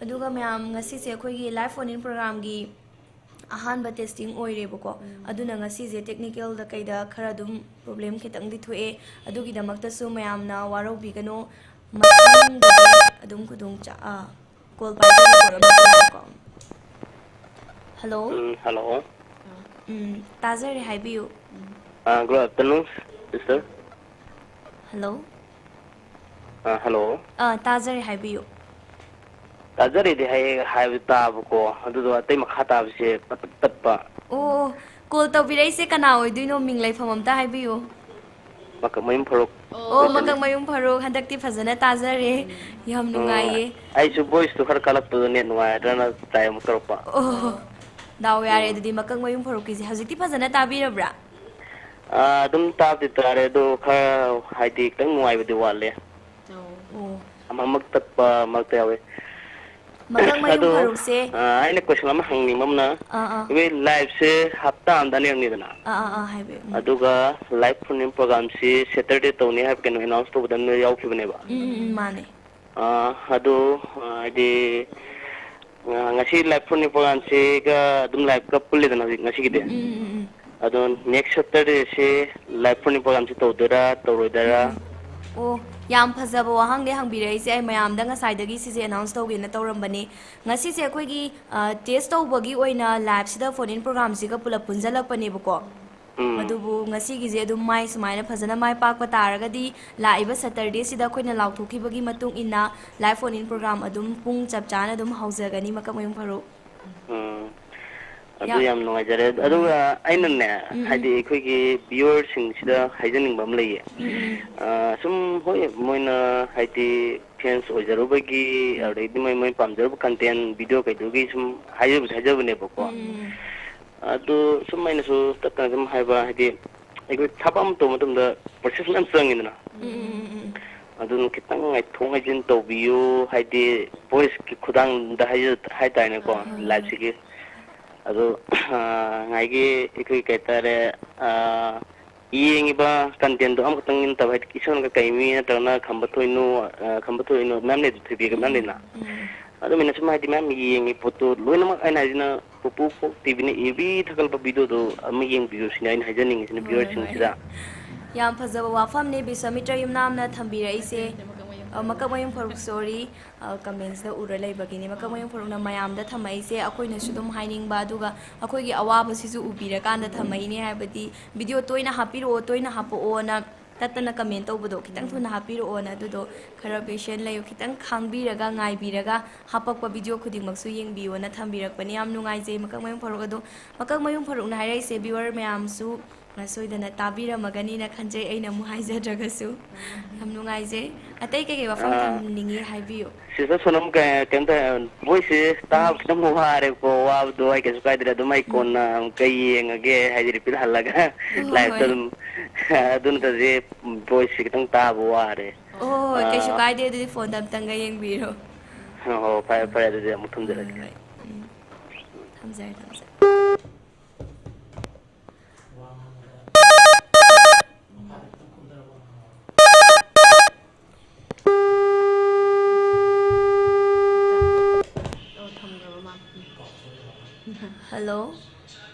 ꯑꯗꯨꯒ ꯃꯌꯥꯝ, ꯉꯁꯤꯁꯦ ꯑꯩꯈꯣꯏꯒꯤ live phone-in programꯒꯤ ꯑꯍꯥꯟꯕ testing ꯑꯣꯏꯔꯦꯕꯀꯣ꯫ ꯎꯝ꯫ ꯑꯗꯨꯅ ꯉꯁꯤꯁꯦ technicalꯗ ꯀꯩꯗ ꯈꯔ ꯑꯗꯨꯝ problem ꯈꯤꯇꯪꯗꯤ ꯊꯣꯛꯑꯦ꯫ ꯑꯗꯨꯒꯤꯗꯃꯛꯇꯁꯨ ꯃꯌꯥꯝꯅ ꯋꯥꯔꯧꯕꯤꯒꯅꯨ꯫ ꯃꯊꯪꯗꯗꯤ ꯑꯗꯨꯝ ꯈꯨꯗꯣꯡ ꯆꯥ-, ꯑꯥ, call ꯄꯥꯏꯖꯔꯛꯄ ꯑꯃ ꯂꯥꯛꯑꯦꯀꯣ꯫ Hello? ꯎꯝ, hello. ꯎꯝ, ꯇꯥꯖꯔꯦ, ꯍꯥꯏꯕꯤꯌꯨ꯫ ꯑꯥ, good afternoon, sister. Hello? ꯑꯥ, hello. ꯑꯥ, ꯇꯥꯖꯔꯦ, ꯍꯥꯏꯕꯤꯌꯨ꯫ ꯇꯥꯖꯔꯦꯗꯤ ꯍꯥꯏꯌꯦ, ꯍꯥꯏꯕ ꯇꯥꯕꯀꯣ, ꯑꯗꯨꯗꯣ ꯑꯇꯩ ꯃꯈꯥ ꯇꯥꯕꯁꯦ ꯄꯠ ꯄꯠ ꯇꯠꯄ꯫ ꯑꯣ, call ꯇꯧꯕꯤꯔꯛꯏꯁꯦ ꯀꯅꯥ ꯑꯣꯏꯗꯣꯏꯅꯣ? ꯃꯤꯡ ꯂꯩꯐꯝ ꯑꯝꯇ ꯍꯥꯏꯕꯤꯌꯨ꯫ ꯃꯀꯛꯃꯌꯨꯝ ꯐꯥꯔꯨꯛ ꯑꯣ, ꯑꯣꯏꯗꯣꯏꯅꯦ꯫ ꯃꯀꯛꯃꯌꯨꯝ ꯐꯥꯔꯨꯛ, ꯍꯟꯗꯛꯇꯤ ꯐꯖꯅ ꯇꯥꯖꯔꯦ꯫ ꯎꯝ꯫ ꯌꯥꯝ ꯎꯝ, ꯅꯨꯡꯉꯥꯏꯌꯦ꯫ ꯑꯩꯁꯨ voiceꯇꯨ ꯈꯔ ꯀꯜꯂꯛꯄꯗꯨꯗ net ꯅꯨꯡꯉꯥꯏꯔꯗ꯭ꯔꯅ try ꯑꯃꯨꯛ ꯇꯧꯔꯛꯄ꯫ ꯑꯣ, ꯗꯥꯎ ꯌꯥꯔꯦ ꯎꯝ꯫ ꯑꯗꯨꯗꯤ, ꯃꯀꯛꯃꯌꯨꯝ ꯐꯥꯔꯨꯛꯀꯤꯁꯦ꯫ ꯍꯧꯖꯤꯛꯇꯤ ꯐꯖꯅ ꯇꯥꯕꯤꯔꯕ꯭ꯔꯥ? ꯑꯥ, ꯑꯗꯨꯝ ꯇꯥꯕꯗꯤ ꯇꯥꯔꯦ, ꯑꯗꯣ ꯈꯔ, ꯍꯥꯏꯗꯤ, ꯈꯤꯇꯪ ꯅꯨꯡꯉꯥꯏꯕꯗꯤ ꯋꯥꯠꯂꯦ꯫ ꯑꯣ꯫ ꯑꯃꯃꯛ ꯇꯠꯄ ꯃꯔꯛꯇ ꯌꯥꯎꯋꯦ꯫ ꯃꯀꯛ ꯃꯌꯨꯝ ꯑꯗꯣ, ꯐꯥꯔꯨꯛꯁꯦ꯫ ꯑ, ꯑꯩꯅ question ꯑꯃ ꯍꯪꯅꯤꯡꯕ ꯑꯃꯅ, ꯑꯥ, ꯑꯥ꯫ ꯑꯩꯈꯣꯏ liveꯁꯦ ꯍꯞꯇꯥ ꯑꯃꯗ ꯑꯅꯤꯔꯛꯅꯤꯗꯅ? ꯑꯥ, ꯑꯥ, ꯑꯥ, ꯍꯥꯏꯕꯤꯌꯨ꯫ ꯎꯝ꯫ ꯑꯗꯨꯒ live phone-in programmeꯁꯤ Saturday ꯇꯧꯅꯤ ꯍꯥꯏꯕ ꯀꯩꯅꯣ announce ꯇꯧꯕꯗ ꯑꯃ ꯌꯥꯎꯈꯤꯕꯅꯦꯕ꯫ ꯎꯝ, ꯎꯝ, ꯎꯝ, ꯃꯥꯅꯦ꯫ ꯑ, ꯑꯗꯨ, ꯑ, ꯍꯥꯏꯗꯤ, ꯑ, ꯉꯁꯤ live phone-in programmeꯁꯤꯒ ꯑꯗꯨꯝ live-ꯀ ꯄꯨꯜꯂꯤꯗꯅ ꯍꯧꯖꯤꯛ ꯉꯁꯤꯒꯤꯗꯤ꯫ ꯎꯝ, ꯎꯝ, ꯎꯝ, ꯎꯝ꯫ ꯑꯗꯣ next Saturday-ꯁꯤ live phone-in programmeꯁꯤ ꯇꯧꯗꯣꯏꯔꯥ, ꯇꯧꯔꯣꯏꯗꯣꯏꯔꯥ? ꯎꯝ꯫ ꯑꯣ, ꯌꯥꯝ ꯐꯖꯕ ꯋꯥꯍꯪꯅꯦ ꯍꯪꯕꯤꯔꯛꯏꯁꯦ꯫ ꯑꯩ ꯃꯌꯥꯝꯗ ꯉꯁꯥꯏꯗꯒꯤ ꯁꯤꯁꯦ announce ꯇꯧꯒꯦꯅ ꯇꯧꯔꯝꯕꯅꯦ꯫ ꯉꯁꯤꯁꯦ ꯑꯩꯈꯣꯏꯒꯤ, ꯑ, test ꯇꯧꯕꯒꯤ ꯑꯣꯏꯅ live-ꯁꯤꯗ phone-in programme-ꯁꯤꯒ ꯄꯨꯂꯞ ꯄꯨꯟꯁꯤꯜꯂꯛꯄꯅꯦꯕꯀꯣ꯫ ꯎꯝ꯫ ꯑꯗꯨꯕꯨ ꯉꯁꯤꯒꯤꯁꯦ ꯑꯗꯨꯝ ꯃꯥꯏ ꯁꯨꯃꯥꯏꯅ ꯐꯖꯅ ꯃꯥꯏ ꯄꯥꯛꯄ ꯇꯥꯔꯒꯗꯤ, ꯂꯥꯛꯏꯕ Saturday-ꯁꯤꯗ ꯑꯩꯈꯣꯏꯅ ꯂꯥꯎꯊꯣꯛꯈꯤꯕꯒꯤ ꯃꯇꯨꯡ ꯏꯟꯅ live phone-in programme ꯑꯗꯨꯝ ꯄꯨꯡ ꯆꯞ ꯆꯥꯅ ꯑꯗꯨꯝ ꯍꯧꯖꯒꯅꯤ, ꯃꯀꯛ ꯃꯌꯨꯝ ꯐꯥꯔꯨꯛ꯫ ꯎꯝ꯫ ꯑꯗꯨ ꯌꯥꯝ ꯌꯥꯝ ꯅꯨꯡꯉꯥꯏꯖꯔꯦ꯫ ꯎꯝ꯫ ꯑꯗꯨꯒ ꯑꯩꯅꯅꯦ, ꯎꯝ, ꯎꯝ꯫ ꯍꯥꯏꯗꯤ ꯑꯩꯈꯣꯏꯒꯤ viewer-ꯁꯤꯡꯁꯤꯗ ꯍꯥꯏꯖꯅꯤꯡꯕ ꯑꯃ ꯂꯩꯌꯦ꯫ ꯎꯝ, ꯎꯝ꯫ ꯑ, ꯁꯨꯝ, ꯍꯣꯏ, ꯃꯣꯏꯅ ꯍꯥꯏꯗꯤ fans ꯑꯣꯏꯖꯔꯨꯕꯒꯤ, ꯎꯝ꯫ ꯑꯗꯩꯗꯤ ꯃꯣꯏ, ꯃꯣꯏ ꯄꯥꯝꯖꯔꯨꯕ content, video ꯀꯩꯗꯨꯒꯤ ꯁꯨꯝ ꯍꯥꯏꯖꯕꯁꯨ ꯍꯥꯏꯖꯕꯅꯦꯕꯀꯣ꯫ ꯎꯝ, ꯎꯝ, ꯎꯝ꯫ ꯑꯗꯨ ꯁꯨꯝ ꯑꯩꯅꯁꯨ ꯇꯞ ꯇꯞꯅ ꯁꯨꯝ ꯍꯥꯏꯕ, ꯍꯥꯏꯗꯤ ꯑꯩꯈꯣꯏ ꯊꯕꯛ ꯑꯃ ꯇꯧꯕ ꯃꯇꯝꯗ process ꯃꯌꯥꯝ ꯆꯪꯉꯤꯗꯅ꯫ ꯎꯝ, ꯎꯝ, ꯎꯝ, ꯎꯝ, ꯎꯝ꯫ ꯑꯗꯨꯅ ꯈꯤꯇꯪ ꯉꯥꯏꯊꯣꯛ ꯉꯥꯏꯁꯤꯟ ꯇꯧꯕꯤꯌꯨ, ꯍꯥꯏꯗꯤ voice-ꯀꯤ ꯈꯨꯗꯥꯡꯗ ꯍꯥꯏꯖ-, ꯍꯥꯏꯇꯥꯔꯦꯅꯦꯀꯣ, ꯑꯥ, ꯍꯣꯏ, ꯍꯣꯏ, ꯍꯣꯏ꯫ Live-ꯁꯤꯒꯤ꯫ ꯑꯗꯣ, ꯑꯥ, ꯉꯁꯥꯏꯒꯤ ꯑꯩꯈꯣꯏ ꯀꯩ ꯍꯥꯏꯇꯥꯔꯦ, ꯑꯥ, ꯌꯦꯡꯉꯤꯕ content-ꯗꯣ ꯑꯃꯈꯛꯇꯪꯒꯤ ꯅꯠꯇꯕ, ꯍꯥꯏꯗꯤ ꯏꯁꯣꯔꯅꯒ ꯀꯩ ꯃꯤ ꯅꯠꯇ꯭ꯔꯒꯅ ꯈꯝꯕ ꯊꯣꯏꯅꯨ, ꯑꯥ, ꯈꯝꯕ ꯊꯣꯏꯅꯨ ꯃꯌꯥꯝ ꯂꯩ, ꯊꯣꯏꯕꯤꯒ ꯃꯌꯥꯝ ꯎꯝ, ꯂꯩꯅ꯫ ꯎꯝ꯫ ꯑꯗꯨꯃꯥꯏꯅ ꯁꯨꯝ ꯍꯥꯏꯗꯤ ꯃꯌꯥꯝ ꯌꯦꯡꯉꯤ ꯄꯣꯠꯇꯣ ꯂꯣꯏꯅꯃꯛ, ꯑꯩꯅ ꯍꯥꯏꯁꯤꯅ ꯄꯨꯄꯨ ꯀꯣꯛ T V-ꯅ every ꯊꯥꯒꯠꯂꯛꯄ video-ꯗꯣ ꯑꯃ ꯌꯦꯡꯕꯤꯌꯨ ꯁꯤꯅꯤ ꯑꯩꯅ ꯍꯥꯏꯖꯅꯤꯡꯉꯤꯁꯤꯅ ꯍꯣꯏ, ꯍꯣꯏ꯫ Viewer-ꯁꯤꯡꯁꯤꯗ꯫ ꯌꯥꯝ ꯐꯖꯕ ꯋꯥꯐꯝꯅꯦ ꯕꯤꯁ꯭ꯋꯥꯃꯤꯇ꯭ꯔ ꯌꯨꯝꯅꯥꯝꯅ ꯊꯝꯕꯤꯔꯛꯏꯁꯦ꯫ ꯑ, ꯃꯀꯛ ꯃꯌꯨꯝ ꯐꯥꯔꯨꯛ, sorry, ꯑ, comments-ꯇ ꯎꯔ ꯂꯩꯕꯒꯤꯅꯤ꯫ ꯃꯀꯛ ꯃꯌꯨꯝ ꯐꯥꯔꯨꯛꯅ ꯃꯌꯥꯝꯗ ꯊꯝꯃꯛꯏꯁꯦ, ꯑꯩꯈꯣꯏꯅꯁꯨ ꯑꯗꯨꯝ ꯍꯥꯏꯅꯤꯡꯕ, ꯑꯗꯨꯒ ꯑꯩꯈꯣꯏꯒꯤ ꯑꯋꯥꯕꯁꯤꯁꯨ ꯎꯕꯤꯔꯀꯥꯟꯗ ꯊꯝꯃꯛꯏꯅꯦ, ꯍꯥꯏꯕꯗꯤ video ꯇꯣꯏꯅ ꯍꯥꯞꯄꯤꯔꯛꯑꯣ, ꯇꯣꯏꯅ ꯍꯥꯞꯄꯛꯑꯣꯅ ꯇꯠꯇꯅ comment ꯇꯧꯕꯗꯣ ꯈꯤꯇꯪ ꯎꯝ꯫ ꯊꯨꯅ ꯍꯥꯞꯄꯤꯔꯛꯑꯣꯅ, ꯑꯗꯨꯗꯣ ꯈꯔ patient ꯂꯩꯌꯨ, ꯈꯤꯇꯪ ꯈꯥꯡꯕꯤꯔꯒ, ꯉꯥꯏꯕꯤꯔꯒ ꯍꯥꯞꯄꯛꯄ video ꯈꯨꯗꯤꯡꯃꯛꯁꯨ ꯌꯦꯡꯕꯤꯌꯣꯅ ꯊꯝꯕꯤꯔꯛꯄꯅꯤ꯫ ꯌꯥꯝ ꯅꯨꯡꯉꯥꯏꯖꯩ ꯃꯀꯛ ꯃꯌꯨꯝ ꯐꯥꯔꯨꯛ꯫ ꯑꯗꯣ ꯃꯀꯛ ꯃꯌꯨꯝ ꯐꯥꯔꯨꯛꯅ ꯍꯥꯏꯔꯛꯏꯁꯦ viewer ꯃꯌꯥꯝꯁꯨ ꯁꯣꯏꯗꯅ ꯇꯥꯕꯤꯔꯝꯃꯒꯅꯤꯅ ꯈꯟꯖꯩ, ꯑꯩꯅ ꯑꯃꯨꯛ ꯍꯥꯏꯖꯗ꯭ꯔꯒꯁꯨ꯫ ꯌꯥꯝ ꯅꯨꯡꯉꯥꯏꯖꯩ꯫ ꯑꯇꯩ ꯀꯩꯀꯩ ꯋꯥꯐꯝ ꯑꯥ, ꯊꯝꯅꯤꯡꯉꯤ ꯍꯥꯏꯕꯤꯌꯨ꯫ Sister ꯁꯣꯅꯝ, ꯀꯩ-, ꯀꯩꯝꯇ, voice-ꯁꯦ ꯎꯝ꯫ ꯇꯥꯕ ꯈꯤꯇꯪ ꯋꯥꯔꯦꯕꯀꯣ, ꯋꯥꯕꯗꯣ ꯑꯩ ꯀꯩꯁꯨ ꯀꯥꯏꯗ꯭ꯔꯦ, ꯑꯗꯨꯝ ꯑꯩ ꯎꯝ꯫ ꯀꯣꯟꯅ ꯑꯃꯨꯛꯀ ꯌꯦꯡꯉꯒꯦ, ꯍꯥꯏꯗꯤ repeat ꯍꯜꯂꯒ ꯍꯣꯏ, ꯍꯣꯏ, live-ꯇ ꯍꯣꯏ꯫ ꯑꯗꯨꯝ꯫ ꯑꯗꯨ ꯅꯠꯇ꯭ꯔꯗꯤ voice-ꯁꯦ ꯈꯤꯇꯪ ꯇꯥꯕ ꯋꯥꯔꯦ꯫ ꯑꯣ, ꯍꯣꯏ, ꯍꯣꯏ, ꯀꯩꯁꯨ ꯑꯥ꯫ ꯀꯥꯏꯗꯦ, ꯑꯗꯨꯗꯤ phone-ꯗ ꯑꯝꯇꯪꯒ ꯌꯦꯡꯕꯤꯔꯣ꯫ ꯍꯣ, ꯐꯔꯦ, ꯐꯔꯦ, ꯑꯗꯨꯗꯤ ꯑꯃꯨꯛ ꯊꯝꯖꯔꯒꯦ꯫ ꯍꯣꯏ, ꯍꯣꯏ꯫ ꯎꯝ꯫ ꯊꯝꯖꯔꯦ, ꯊꯝꯖꯔꯦ꯫ ꯑꯣ, ꯊꯝꯈ꯭ꯔꯕ ꯃꯥꯜꯂꯦ꯫ ꯎꯝ꯫ ꯍꯜꯂꯣ꯫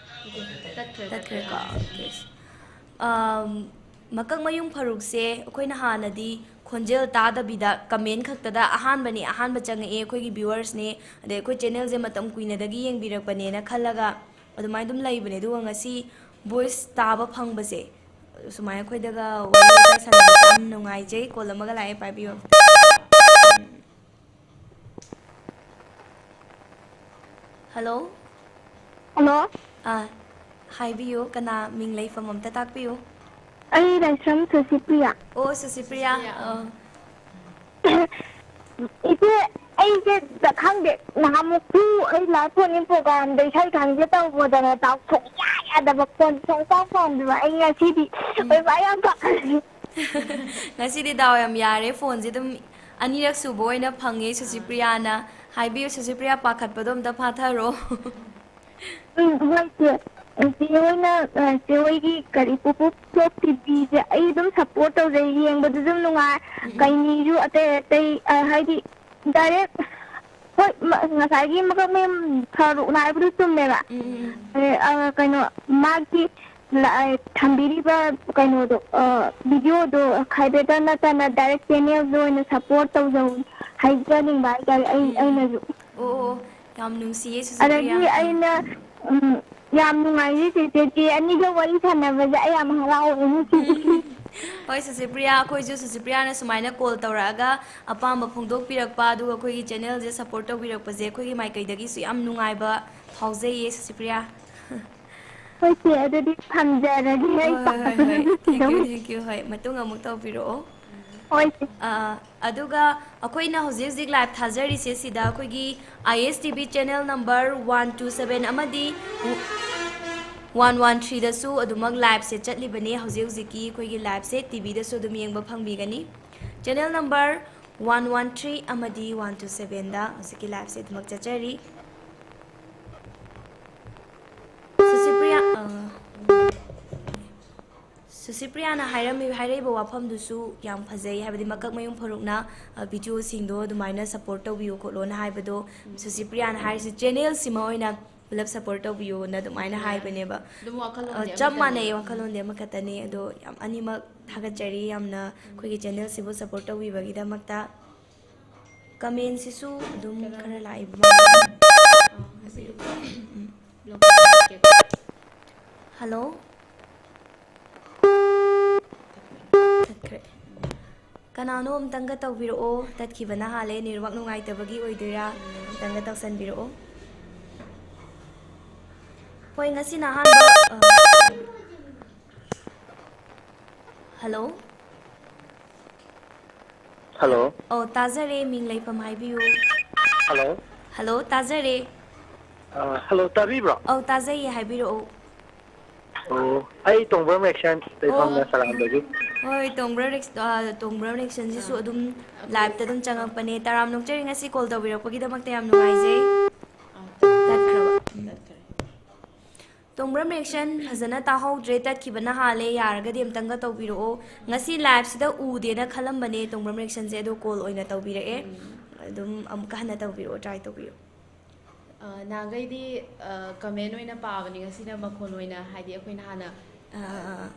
ꯇꯠꯈ꯭ꯔꯦ, ꯇꯠꯈ꯭ꯔꯦꯀꯣ? ꯇꯠꯈ꯭ꯔꯦ꯫ ꯑꯣꯀꯦ꯫ ꯑꯝ, ꯃꯀꯛ ꯃꯌꯨꯡ ꯐꯔꯨꯛꯁꯦ ꯑꯩꯈꯣꯏꯅ ꯍꯥꯟꯅꯗꯤ ꯈꯣꯟꯖꯦꯜ ꯇꯥꯗꯕꯤꯗ comment ꯈꯛꯇꯗ ꯑꯍꯥꯟꯕꯅꯤ, ꯑꯍꯥꯟꯕ ꯆꯪꯉꯛꯑꯦ, ꯑꯩꯈꯣꯏꯒꯤ viewersꯅꯦ, ꯑꯗꯩ ꯑꯩꯈꯣꯏ channelꯁꯦ ꯃꯇꯝ ꯀꯨꯏꯅꯗꯒꯤ ꯌꯦꯡꯕꯤꯔꯛꯄꯅꯦꯅ ꯈꯜꯂꯒ ꯑꯗꯨꯃꯥꯏꯅ ꯑꯗꯨꯝ ꯂꯩꯕꯅꯦ꯫ ꯑꯗꯨꯒ ꯉꯁꯤ voice ꯇꯥꯕ ꯐꯪꯕꯁꯦ, ꯁꯨꯃꯥꯏꯅ ꯑꯩꯈꯣꯏꯗꯒ ꯋꯥꯔꯤ ꯋꯥꯇꯥꯏ ꯁꯥꯟꯅꯕꯁꯦ ꯌꯥꯝ ꯅꯨꯡꯉꯥꯏꯖꯩ꯫ Call ꯑꯃꯒ ꯂꯥꯛꯑꯦ, ꯄꯥꯏꯕꯤꯌꯣ꯫ ꯍꯜꯂꯣ꯫ ꯍꯜꯂꯣ꯫ ꯑꯥ, ꯍꯥꯏꯕꯤꯌꯨ, ꯀꯅꯥ, ꯃꯤꯡ ꯂꯩꯐꯝ ꯑꯝꯇ ꯇꯥꯛꯄꯤꯌꯨ꯫ ꯑꯩ ꯂꯥꯏꯁ꯭ꯔꯝ ꯁꯨꯁꯤꯄ꯭ꯔꯤꯌꯥ꯫ ꯑꯣ, ꯁꯨꯁꯤꯄ꯭ꯔꯤꯌꯥ꯫ ꯁꯨꯁꯤꯄ꯭ꯔꯤꯌꯥ꯫ ꯑꯥ꯫ ꯏꯆꯦ, ꯑꯩꯁꯦ ꯈꯪꯗꯦ, ꯅꯍꯥꯟꯃꯨꯛꯁꯨ ꯑꯩ live phone-in programꯗ ꯏꯁꯩ ꯈꯪꯗꯦ ꯇꯧꯕꯗꯅꯦ, ꯄꯥꯎ ꯁꯨꯡꯌꯥ ꯌꯥꯗꯕ, phone ꯁꯨꯡꯄꯥꯎ ꯄꯥꯎꯗꯕ꯫ ꯑꯩ ꯉꯁꯤꯗꯤ ꯎꯝ꯫ ꯑꯣꯏꯕ ꯌꯥꯝ ꯐꯔꯦ꯫ ꯉꯁꯤꯗꯤ ꯗꯥꯎ ꯌꯥꯝ ꯌꯥꯔꯦ, phoneꯁꯦ ꯑꯗꯨꯝ ꯑꯅꯤꯔꯛ ꯁꯨꯕ ꯑꯣꯏꯅ ꯐꯪꯉꯦ ꯁꯨꯁꯤꯄ꯭ꯔꯤꯌꯥꯅ꯫ ꯍꯥꯏꯕꯤꯌꯨ ꯁꯨꯁꯤꯄ꯭ꯔꯤꯌꯥ, ꯄꯥꯈꯠꯄꯗꯣ ꯑꯝꯇ ꯐꯥꯊꯔꯣ꯫ ꯎꯝ, ꯍꯣꯏ, ꯆꯦ꯫ ꯆꯦ ꯍꯣꯏꯅ, ꯑ, ꯆꯦ ꯍꯣꯏꯒꯤ ꯀꯔꯤ, ꯄꯨꯄꯨ Vlog TVꯁꯦ ꯑꯩ ꯑꯗꯨꯝ support ꯇꯧꯖꯩ, ꯌꯦꯡꯕꯗꯁꯨ ꯅꯨꯡꯉꯥꯏ꯫ ꯎꯝ, ꯎꯝ꯫ ꯀꯩꯅꯤꯁꯨ ꯑꯇꯩ ꯑꯇꯩ, ꯑ, ꯍꯥꯏꯗꯤ direct, ꯍꯣꯏ, ꯃ-, ꯉꯁꯥꯏꯒꯤ ꯃꯀꯛ ꯃꯌꯨꯝ ꯐꯔꯨꯛꯅ ꯍꯥꯏꯕꯗꯨ ꯆꯨꯝꯃꯦꯕ꯫ ꯎꯝ, ꯎꯝ, ꯎꯝ꯫ ꯑ, ꯑ, ꯀꯩꯅꯣ, ꯃꯥꯒꯤ ꯂ-, ꯑ, ꯊꯝꯕꯤꯔꯤꯕ ꯀꯩꯅꯣꯗꯣ, ꯑ, videoꯗꯣ ꯈꯥꯏꯕꯦꯠꯇ ꯅꯠꯇꯅ direct channelꯗ ꯑꯣꯏꯅ support ꯇꯧꯖꯧ ꯍꯥꯏꯖꯅꯤꯡꯕ ꯍꯥꯏꯇꯥꯔꯦ ꯑꯩ, ꯎꯝ, ꯎꯝ꯫ ꯑꯩꯅꯁꯨ꯫ ꯑꯣ, ꯑꯣ, ꯑꯣ꯫ ꯌꯥꯝ ꯅꯨꯡꯁꯤꯌꯦ ꯁꯨꯁꯤꯄ꯭ꯔꯤꯌꯥ꯫ ꯑꯗꯒꯤ ꯑꯥ꯫ ꯑꯩꯅ, ꯎꯝ, ꯌꯥꯝ ꯅꯨꯡꯉꯥꯏꯔꯤ ꯆꯦꯆꯦ, ꯆꯦ ꯑꯅꯤꯒ ꯋꯥꯔꯤ ꯁꯥꯟꯅꯕꯁꯦ ꯑꯩ ꯌꯥꯝ ꯍꯔꯥꯎꯋꯦ ꯉꯁꯤꯗꯤ꯫ ꯍꯣꯏ ꯁꯨꯁꯤꯄ꯭ꯔꯤꯌꯥ, ꯑꯩꯈꯣꯏꯁꯨ ꯁꯨꯁꯤꯄ꯭ꯔꯤꯌꯥꯅ ꯁꯨꯃꯥꯏꯅ call ꯇꯧꯔꯛꯑꯒ ꯑꯄꯥꯝꯕ ꯐꯣꯡꯗꯣꯛꯄꯤꯔꯛꯄ, ꯑꯗꯨꯒ ꯑꯩꯈꯣꯏꯒꯤ channelꯁꯦ support ꯇꯧꯕꯤꯔꯛꯄꯁꯦ ꯑꯩꯈꯣꯏꯒꯤ ꯃꯥꯏꯀꯩꯗꯒꯤꯁꯨ ꯌꯥꯝ ꯅꯨꯡꯉꯥꯏꯕ ꯐꯥꯎꯖꯩꯌꯦ ꯁꯨꯁꯤꯄ꯭ꯔꯤꯌꯥ꯫ ꯍꯣꯏ ꯆꯦ, ꯑꯗꯨꯗꯤ ꯊꯝꯖꯔꯒꯦ꯫ ꯑꯩ ꯍꯣꯏ, ꯍꯣꯏ, ꯍꯣꯏ, ꯍꯣꯏ꯫ ꯄꯥꯈꯠꯄꯅ Thank you, ꯁꯤꯗꯧꯔꯦ꯫ Thank you꯫ ꯍꯣꯏ, ꯃꯇꯨꯡ ꯑꯃꯨꯛ ꯇꯧꯕꯤꯔꯛꯑꯣ꯫ ꯍꯣꯏ ꯆꯦ꯫ ꯑꯥ, ꯑꯗꯨꯒ ꯑꯩꯈꯣꯏꯅ ꯍꯧꯖꯤꯛ ꯍꯧꯖꯤꯛ live ꯊꯥꯖꯔꯤꯁꯦ ꯁꯤꯗ ꯑꯩꯈꯣꯏꯒꯤ I S T V channel number one two seven ꯑꯃꯗꯤ one one threeꯗꯁꯨ ꯑꯗꯨꯃꯛ liveꯁꯦ ꯆꯠꯂꯤꯕꯅꯦ꯫ ꯍꯧꯖꯤꯛ ꯍꯧꯖꯤꯛꯀꯤ ꯑꯩꯈꯣꯏꯒꯤ liveꯁꯦ TVꯗꯁꯨ ꯑꯗꯨꯝ ꯌꯦꯡꯕ ꯐꯪꯕꯤꯒꯅꯤ꯫ Channel number one one three ꯑꯃꯗꯤ ꯋꯥꯟ ꯇꯨ ꯁꯕꯦꯟꯗ ꯍꯧꯖꯤꯛꯀꯤ liveꯁꯦ ꯑꯗꯨꯃꯛ ꯆꯠꯆꯔꯤ꯫ ꯁꯨꯁꯤꯄ꯭ꯔꯤꯌꯥ, ꯑ, ꯁꯨꯁꯤꯄ꯭ꯔꯤꯌꯥꯅ ꯍꯥꯏꯔꯝꯃꯤ, ꯍꯥꯏꯔꯛꯏꯕ ꯋꯥꯐꯝꯗꯨꯁꯨ ꯌꯥꯝ ꯐꯖꯩ, ꯍꯥꯏꯕꯗꯤ ꯃꯀꯛꯃꯌꯨꯝ ꯐꯔꯨꯛꯅ, ꯑ, videoꯁꯤꯡꯗꯣ ꯑꯗꯨꯃꯥꯏꯅ support ꯇꯧꯕꯤꯌꯨ ꯈꯣꯠꯂꯣꯅ ꯍꯥꯏꯕꯗꯣ꯫ ꯁꯨꯁꯤꯄ꯭ꯔꯤꯌꯥꯅ ꯍꯥꯏꯔꯤꯁꯤ channelꯁꯤꯃ ꯑꯣꯏꯅ ꯄꯨꯂꯞ support ꯇꯧꯕꯤꯌꯣꯅ ꯑꯗꯨꯃꯥꯏꯅ ꯍꯥꯏꯕꯅꯦꯕ꯫ ꯑꯗꯨꯝ ꯋꯥꯈꯜꯂꯣꯟꯗꯤ ꯑ, ꯆꯞ ꯑꯃꯠꯇꯅꯦ꯫ ꯃꯥꯟꯅꯩ, ꯋꯥꯈꯜꯂꯣꯟꯗꯤ ꯑꯃꯈꯛꯇꯅꯤ꯫ ꯑꯗꯣ ꯌꯥꯝ ꯑꯅꯤꯃꯛ ꯊꯥꯒꯠꯆꯔꯤ ꯌꯥꯝꯅ, ꯑꯩꯈꯣꯏꯒꯤ channelꯁꯤꯕꯨ support ꯇꯧꯕꯤꯕꯒꯤꯗꯃꯛꯇ꯫ Commentꯁꯤꯁꯨ ꯑꯗꯨꯝ ꯈꯔ ꯂꯥꯛꯏꯕ ꯃꯥꯜꯂꯦ꯫ ꯑ, ꯍꯥꯏꯕꯤꯔꯛꯑꯣ꯫ ꯎꯝ꯫ Hello? ꯇꯠꯈ꯭ꯔꯦ꯫ ꯀꯅꯥꯅꯣ ꯑꯝꯇꯪꯒ ꯇꯧꯕꯤꯔꯛꯑꯣ, ꯇꯠꯈꯤꯕꯅ ꯍꯥꯜꯂꯦ, network ꯅꯨꯡꯉꯥꯏꯇꯕꯒꯤ ꯑꯣꯏꯗꯣꯏꯔꯥ? ꯑꯝꯇꯪꯒ ꯇꯧꯁꯟꯕꯤꯔꯛꯑꯣ꯫ ꯍꯣꯏ, ꯉꯁꯤꯅ ꯑꯍꯥꯟꯕ, ꯑ, Hello? Hello? ꯑꯧ, ꯇꯥꯖꯔꯦ, ꯃꯤꯡ ꯂꯩꯐꯝ ꯍꯥꯏꯕꯤꯌꯨ꯫ Hello? Hello, ꯇꯥꯖꯔꯦ꯫ ꯑ, hello, ꯇꯥꯕꯤꯕ꯭ꯔꯣ? ꯑꯧ, ꯇꯥꯖꯩꯌꯦ, ꯍꯥꯏꯕꯤꯔꯛꯑꯣ꯫ ꯑꯣ, ꯑꯩ ꯇꯣꯡꯕ꯭ꯔꯝ Action, ꯑꯣ꯫ ꯂꯩꯐꯝꯅ ꯁꯂꯥꯝꯗꯒꯤ꯫ ꯍꯣꯏ, ꯇꯣꯡꯕ꯭ꯔꯝ React-, ꯑ, ꯇꯣꯡꯕ꯭ꯔꯝ Reactionꯁꯤꯁꯨ ꯑꯥ꯫ ꯑꯗꯨꯝ liveꯇ ꯑꯗꯨꯝ ꯆꯪꯉꯛꯄꯅꯦ꯫ ꯇꯔꯥꯝ ꯅꯣꯛꯆꯔꯤ, ꯉꯁꯤ call ꯇꯧꯕꯤꯔꯛꯄꯒꯤꯗꯃꯛꯇ ꯌꯥꯝ ꯅꯨꯡꯉꯥꯏꯖꯩ꯫ ꯑꯥ, ꯇꯠꯈ꯭ꯔꯕ? ꯎꯝ꯫ ꯇꯠꯈ꯭ꯔꯦ꯫ ꯇꯣꯡꯕ꯭ꯔꯝ Reaction ꯐꯖꯅ ꯇꯥꯍꯧꯗ꯭ꯔꯦ, ꯇꯠꯈꯤꯕꯅ ꯍꯥꯜꯂꯦ, ꯌꯥꯔꯒꯗꯤ ꯑꯝꯇꯪꯒ ꯇꯧꯕꯤꯔꯛꯑꯣ꯫ ꯉꯁꯤ liveꯁꯤꯗ ꯎꯗꯦꯅ ꯈꯜꯂꯝꯕꯅꯦ ꯇꯣꯡꯕ꯭ꯔꯝ Reactionꯁꯦ, ꯑꯗꯣ call ꯑꯣꯏꯅ ꯇꯧꯕꯤꯔꯛꯑꯦ꯫ ꯎꯝ꯫ ꯑꯗꯨꯝ ꯑꯃꯨꯛꯀ ꯍꯟꯅ ꯇꯧꯕꯤꯔꯛꯑꯣ, try ꯇꯧꯕꯤꯔꯛꯑꯣ꯫ ꯑ, ꯅꯍꯥꯟꯈꯩꯗꯤ, ꯑ, comment ꯑꯣꯏꯅ ꯄꯥꯕꯅꯤ, ꯉꯁꯤꯅ ꯃꯈꯣꯟ ꯑꯣꯏꯅ, ꯍꯥꯏꯗꯤ ꯑꯩꯈꯣꯏꯅ ꯍꯥꯟꯅ, ꯑꯥ, ꯑꯥ, ꯑꯥ꯫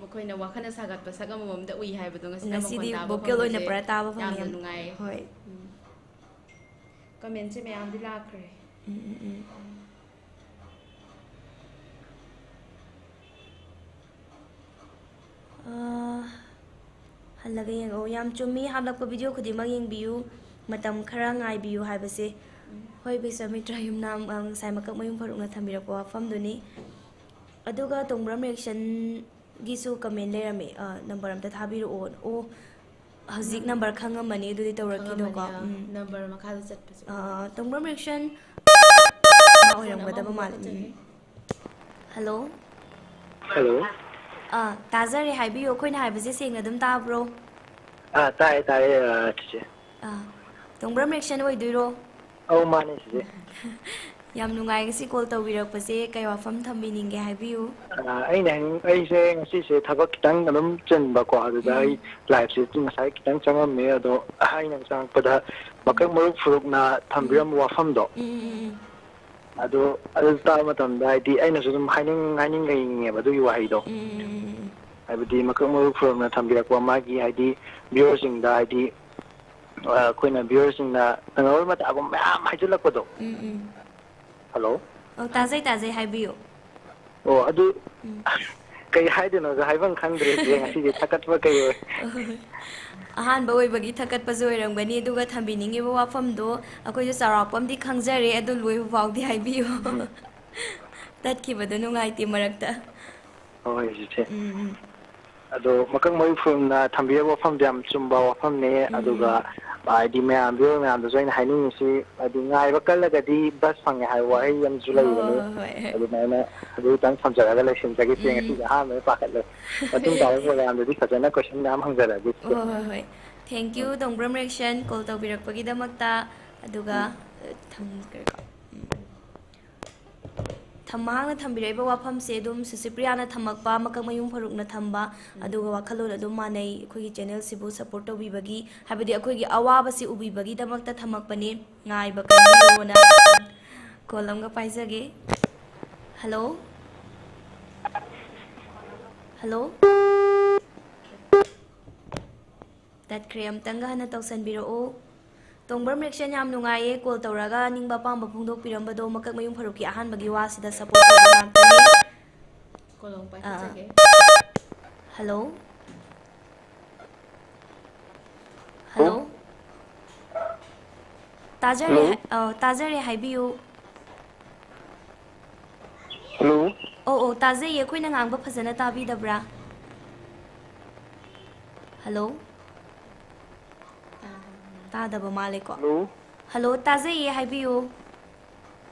ꯃꯈꯣꯏꯅ ꯋꯥꯈꯜꯅ ꯁꯥꯒꯠꯄ ꯁꯛ ꯑꯃꯃꯝꯗ ꯎꯏ ꯍꯥꯏꯕꯗꯣ, ꯉꯁꯤꯅ ꯉꯁꯤꯗꯤ ꯃꯈꯣꯟ ꯇꯥꯕ vocal ꯑꯣꯏꯅ ꯐꯪꯕꯁꯦ ꯄꯨꯔꯥ ꯇꯥꯕ ꯐꯪꯉꯦ ꯌꯥꯝꯅ ꯌꯥꯝ ꯅꯨꯡꯉꯥꯏꯌꯦ꯫ ꯍꯣꯏ꯫ ꯎꯝ꯫ Commentꯁꯦ ꯃꯌꯥꯝꯗꯤ ꯂꯥꯛꯈ꯭ꯔꯦ꯫ ꯎꯝ, ꯎꯝ, ꯎꯝ꯫ ꯑꯥ, ꯍꯜꯂꯒ ꯌꯦꯡꯉꯛꯑꯣ꯫ ꯌꯥꯝ ꯆꯨꯝꯃꯤ, ꯍꯥꯞꯂꯛꯄ video ꯈꯨꯗꯤꯡꯃꯛ ꯌꯦꯡꯕꯤꯌꯨ, ꯃꯇꯝ ꯈꯔ ꯉꯥꯏꯕꯤꯌꯨ ꯍꯥꯏꯕꯁꯦ꯫ ꯎꯝ꯫ ꯍꯣꯏ, ꯕꯤꯁ꯭ꯋꯥꯃꯤꯇ꯭ꯔ ꯌꯨꯝꯅꯥꯝ, ꯑ, ꯉꯁꯥꯏ ꯃꯀꯛꯃꯌꯨꯝ ꯐꯔꯨꯛꯅ ꯊꯝꯕꯤꯔꯛꯄ ꯋꯥꯐꯝꯗꯨꯅꯤ꯫ ꯑꯗꯨꯒ ꯇꯣꯡꯕ꯭ꯔꯝ Reactionꯒꯤꯁꯨ comment ꯂꯩꯔꯝꯃꯦ, ꯑ, number ꯑꯝꯇ ꯊꯥꯕꯤꯔꯛꯑꯣ꯫ ꯑꯣ, ꯍꯧꯖꯤꯛ ꯅꯝ-, number ꯈꯪꯉꯝꯃꯅꯤ, ꯑꯗꯨꯗꯤ ꯇꯧꯔꯛꯈꯤꯅꯣꯀꯣ꯫ ꯈꯪꯉꯝꯃꯅꯤ, ꯑꯥ, ꯎꯝ꯫ Number ꯃꯈꯥꯗ ꯆꯠꯄꯁꯦ꯫ ꯑ, ꯇꯣꯡꯕ꯭ꯔꯝ Reaction ꯃꯥ phone ꯑꯣꯏꯔꯝꯒꯗꯕ ꯑꯃꯃꯨꯛ ꯃꯥꯜꯂꯦ꯫ ꯎꯝ꯫ ꯂꯧꯈꯠꯆꯒꯦ꯫ Hello? Hello? ꯑꯥ, ꯇꯥꯖꯔꯦ, ꯍꯥꯏꯕꯤꯌꯨ꯫ ꯑꯩꯈꯣꯏꯅ ꯍꯥꯏꯕꯁꯦ ꯁꯦꯡꯅ ꯑꯗꯨꯝ ꯇꯥꯕ꯭ꯔꯣ? ꯑꯥ, ꯇꯥꯏꯌꯦ, ꯇꯥꯏꯌꯦ, ꯑꯥ, ꯆꯤꯆꯦ꯫ ꯑꯥ, ꯇꯣꯡꯕ꯭ꯔꯝ ꯔꯦꯛꯁꯟ ꯑꯣꯏꯗꯣꯏꯔꯣ? ꯑꯧ, ꯃꯥꯅꯦ, ꯆꯤꯆꯦ꯫ ꯌꯥꯝ ꯅꯨꯡꯉꯥꯏ ꯉꯁꯤ ꯀꯣꯜ ꯇꯧꯕꯤꯔꯛꯄꯁꯦ꯫ ꯀꯩ ꯋꯥꯐꯝ ꯊꯝꯕꯤꯅꯤꯡꯒꯦ ꯍꯥꯏꯕꯤꯌꯨ꯫ ꯑꯥ, ꯑꯩꯅ ꯍꯥꯏꯅꯤꯡ-, ꯑꯩꯁꯦ ꯉꯁꯤꯁꯦ ꯊꯕꯛ ꯈꯤꯇꯪ ꯑꯗꯨꯝ ꯆꯤꯟꯕꯀꯣ, ꯑꯗꯨꯗ ꯎꯝ꯫ ꯑꯩ ꯂꯥꯏꯐꯁꯦ ꯉꯁꯥꯏ ꯈꯤꯇꯪ ꯆꯪꯉꯝꯃꯦ, ꯑꯗꯣ ꯑꯩꯅ ꯆꯪꯉꯛꯄꯗ ꯃꯀꯛ ꯎꯝ꯫ ꯃꯔꯨ ꯐꯨꯔꯨꯞꯅ ꯎꯝ꯫ ꯊꯝꯕꯤꯔꯝꯕ ꯋꯥꯐꯝꯗꯣ, ꯎꯝ, ꯎꯝ, ꯎꯝ, ꯎꯝ꯫ ꯑꯗꯣ ꯑꯗꯨ ꯇꯥꯕ ꯃꯇꯝꯗ, ꯍꯥꯏꯗꯤ, ꯑꯩꯅꯁꯨ ꯑꯗꯨꯝ ꯍꯥꯏꯅꯤꯡ-, ꯍꯥꯏꯅꯤꯡ ꯂꯩꯅꯤꯡꯉꯦꯕ ꯑꯗꯨꯒꯤ ꯋꯥꯍꯩꯗꯣ꯫ ꯎꯝ, ꯎꯝ, ꯎꯝ, ꯎꯝ, ꯎꯝ꯫ ꯍꯥꯏꯕꯗꯤ ꯃꯀꯛ ꯃꯔꯨ ꯐꯨꯔꯨꯞꯅ ꯊꯝꯕꯤꯔꯛꯄ ꯃꯥꯒꯤ, ꯍꯥꯏꯗꯤ, ꯚ꯭ꯌꯨꯋꯔꯁꯤꯡꯗ, ꯍꯥꯏꯗꯤ, ꯑ, ꯑꯩꯈꯣꯏꯅ ꯚ꯭ꯌꯨꯋꯔꯁꯤꯡꯅ ꯅꯪꯍꯧꯔꯣꯏ ꯃꯇꯥꯒꯨꯝ ꯃꯌꯥꯝ ꯍꯥꯏꯖꯤꯜꯂꯛꯄꯗꯣ꯫ ꯎꯝ, ꯎꯝ꯫ ꯍꯜꯂꯣ? ꯑꯧ, ꯇꯥꯖꯩ, ꯇꯥꯖꯩ, ꯍꯥꯏꯕꯤꯌꯨ꯫ ꯑꯣ, ꯑꯗꯨ ꯎꯝ꯫ ꯀꯩ ꯍꯥꯏꯗꯣꯏꯅꯣꯁꯨ ꯍꯥꯏꯐꯝ ꯈꯪꯗ꯭ꯔꯦ, ꯆꯦ, ꯉꯁꯤꯗꯤ ꯊꯥꯀꯠꯄ ꯀꯩ ꯑꯣꯏ? ꯑꯍꯥꯟꯕ ꯑꯣꯏꯕꯒꯤ ꯊꯥꯀꯠꯄꯁꯨ ꯑꯣꯏꯔꯝꯒꯅꯤ, ꯑꯗꯨꯒ ꯊꯝꯕꯤꯅꯤꯡꯉꯤꯕ ꯋꯥꯐꯝꯗꯣ ꯑꯩꯈꯣꯏꯁꯨ ꯆꯥꯎꯔꯥꯛꯄ ꯑꯃꯗꯤ ꯈꯪꯖꯔꯦ, ꯑꯗꯨ ꯂꯣꯏꯕ ꯐꯥꯎꯗꯤ ꯍꯥꯏꯕꯤꯌꯨ꯫ ꯎꯝ꯫ ꯇꯠꯈꯤꯕꯗꯣ ꯅꯨꯡꯉꯥꯏꯇꯦ ꯃꯔꯛꯇ꯫ ꯍꯣꯏ, ꯆꯤꯆꯦ꯫ ꯎꯝ, ꯎꯝ꯫ ꯑꯗꯣ ꯃꯀꯛ ꯃꯔꯨ ꯐꯨꯔꯨꯞꯅ ꯊꯝꯕꯤꯔꯕ ꯋꯥꯐꯝꯗꯣ ꯌꯥꯝ ꯆꯨꯝꯕ ꯋꯥꯐꯝꯅꯦ꯫ ꯎꯝ, ꯑꯗꯨꯒ, ꯎꯝ꯫ ꯍꯥꯏꯗꯤ, ꯃꯌꯥꯝ, ꯚꯤꯌꯨꯋꯔ ꯃꯌꯥꯝꯗꯁꯨ ꯑꯩꯅ ꯍꯥꯏꯅꯤꯡꯉꯤꯁꯤ, ꯍꯥꯏꯗꯤ, ꯉꯥꯏꯕ ꯀꯜꯂꯒꯗꯤ ꯕꯁ ꯐꯪꯉꯦ ꯍꯥꯏꯕ ꯋꯥꯍꯩ ꯑꯃꯁꯨ ꯍꯣꯏ, ꯂꯩꯕꯅꯤ꯫ ꯍꯣꯏ, ꯍꯣꯏ, ꯍꯣꯏ꯫ ꯑꯗꯨꯃꯥꯏꯅ ꯑꯗꯨꯇꯪ ꯊꯝꯖꯔꯒ ꯂꯣꯏꯁꯤꯟꯖꯒꯦ, ꯆꯦ꯫ ꯎꯝ꯫ ꯉꯁꯤꯒꯤ ꯑꯍꯥꯟꯕꯅꯤ ꯄꯥꯈꯠꯂꯦ꯫ ꯃꯇꯨꯡ ꯇꯥꯕ ꯄ꯭ꯔꯣꯒ꯭ꯔꯥꯝꯗꯗꯤ ꯐꯖꯅ ꯀꯣꯏꯁꯟ ꯃꯌꯥꯝ ꯍꯪꯖꯔꯛꯑꯒꯦ, ꯆꯦ꯫ ꯍꯣꯏ, ꯍꯣꯏ, ꯍꯣꯏ꯫ Thank you, ꯎꯝ꯫ ꯇꯣꯡꯕ꯭ꯔꯝ ꯔꯦꯛꯁꯟ, ꯀꯣꯜ ꯇꯧꯕꯤꯔꯛꯄꯒꯤꯗꯃꯛꯇ꯫ ꯑꯗꯨꯒ, ꯎꯝ꯫ ꯑ, ꯊꯝꯈ꯭ꯔꯦꯀꯣ꯫ ꯎꯝ꯫ ꯊꯝ-, ꯃꯍꯥꯛꯅ ꯊꯝꯕꯤꯔꯛꯏꯕ ꯋꯥꯐꯝꯁꯦ ꯑꯗꯨꯝ ꯁꯨꯁꯤꯄ꯭ꯔꯤꯌꯥꯅ ꯊꯝꯃꯛꯄ, ꯃꯀꯛ ꯃꯌꯨꯝ ꯐꯔꯨꯛꯅ ꯊꯝꯕ, ꯎꯝ꯫ ꯑꯗꯨꯒ ꯋꯥꯈꯜꯂꯣꯟ ꯑꯗꯨꯝ ꯃꯥꯟꯅꯩ꯫ ꯑꯩꯈꯣꯏꯒꯤ ꯆꯦꯅꯦꯜꯁꯤꯕꯨ ꯁꯞꯄꯣꯔꯠ ꯇꯧꯕꯤꯕꯒꯤ, ꯍꯥꯏꯕꯗꯤ ꯑꯩꯈꯣꯏꯒꯤ ꯑꯋꯥꯕꯁꯤ ꯎꯕꯤꯕꯒꯤꯗꯃꯛꯇ ꯊꯝꯃꯛꯄꯅꯦ꯫ ꯉꯥꯏꯕ ꯀꯜꯂꯣꯅ꯫ ꯀꯣꯜ ꯑꯃꯒ ꯄꯥꯏꯖꯒꯦ꯫ ꯍꯜꯂꯣ? ꯍꯜꯂꯣ? ꯇꯠꯈ꯭ꯔꯦ, ꯑꯃꯨꯛꯇꯪꯒ ꯍꯟꯅ ꯇꯧꯁꯟꯕꯤꯔꯛꯎ꯫ ꯇꯣꯡꯕ꯭ꯔꯝ ꯔꯦꯛꯁꯟ, ꯌꯥꯝ ꯅꯨꯡꯉꯥꯏꯌꯦ ꯀꯣꯜ ꯇꯧꯔꯒ ꯑꯅꯤꯡꯕ ꯑꯄꯥꯝꯕ ꯐꯣꯡꯗꯣꯛꯄꯤꯔꯝꯕꯗꯣ꯫ ꯃꯀꯛ ꯃꯌꯨꯝ ꯐꯔꯨꯛꯀꯤ ꯑꯍꯥꯟꯕꯒꯤ ꯋꯥꯁꯤꯗ ꯁꯞꯄꯣꯔꯠ ꯇꯧꯕ ꯉꯥꯛꯇꯅꯤ꯫ ꯀꯣꯜ ꯑꯃꯨꯛ ꯑꯥ, ꯑꯥ꯫ ꯄꯥꯏꯈꯠꯆꯒꯦ꯫ ꯍꯜꯂꯣ? ꯍꯜꯂꯣ? ꯍꯜꯂꯣ? ꯇꯥꯖꯔꯦ, ꯍꯜꯂꯣ? ꯍꯥꯏ-, ꯑ, ꯇꯥꯖꯔꯦ, ꯍꯥꯏꯕꯤꯌꯨ꯫ ꯍꯜꯂꯣ? ꯑꯣ, ꯑꯣ, ꯇꯥꯖꯩꯌꯦ꯫ ꯑꯩꯈꯣꯏꯅ ꯉꯥꯡꯕ ꯐꯖꯅ ꯇꯥꯕꯤꯗꯕ꯭ꯔꯥ? ꯍꯜꯂꯣ? ꯇꯥꯗꯕ ꯃꯥꯜꯂꯦꯀꯣ꯫ ꯍꯜꯂꯣ? ꯍꯜꯂꯣ, ꯇꯥꯖꯩꯌꯦ, ꯍꯥꯏꯕꯤꯌꯨ꯫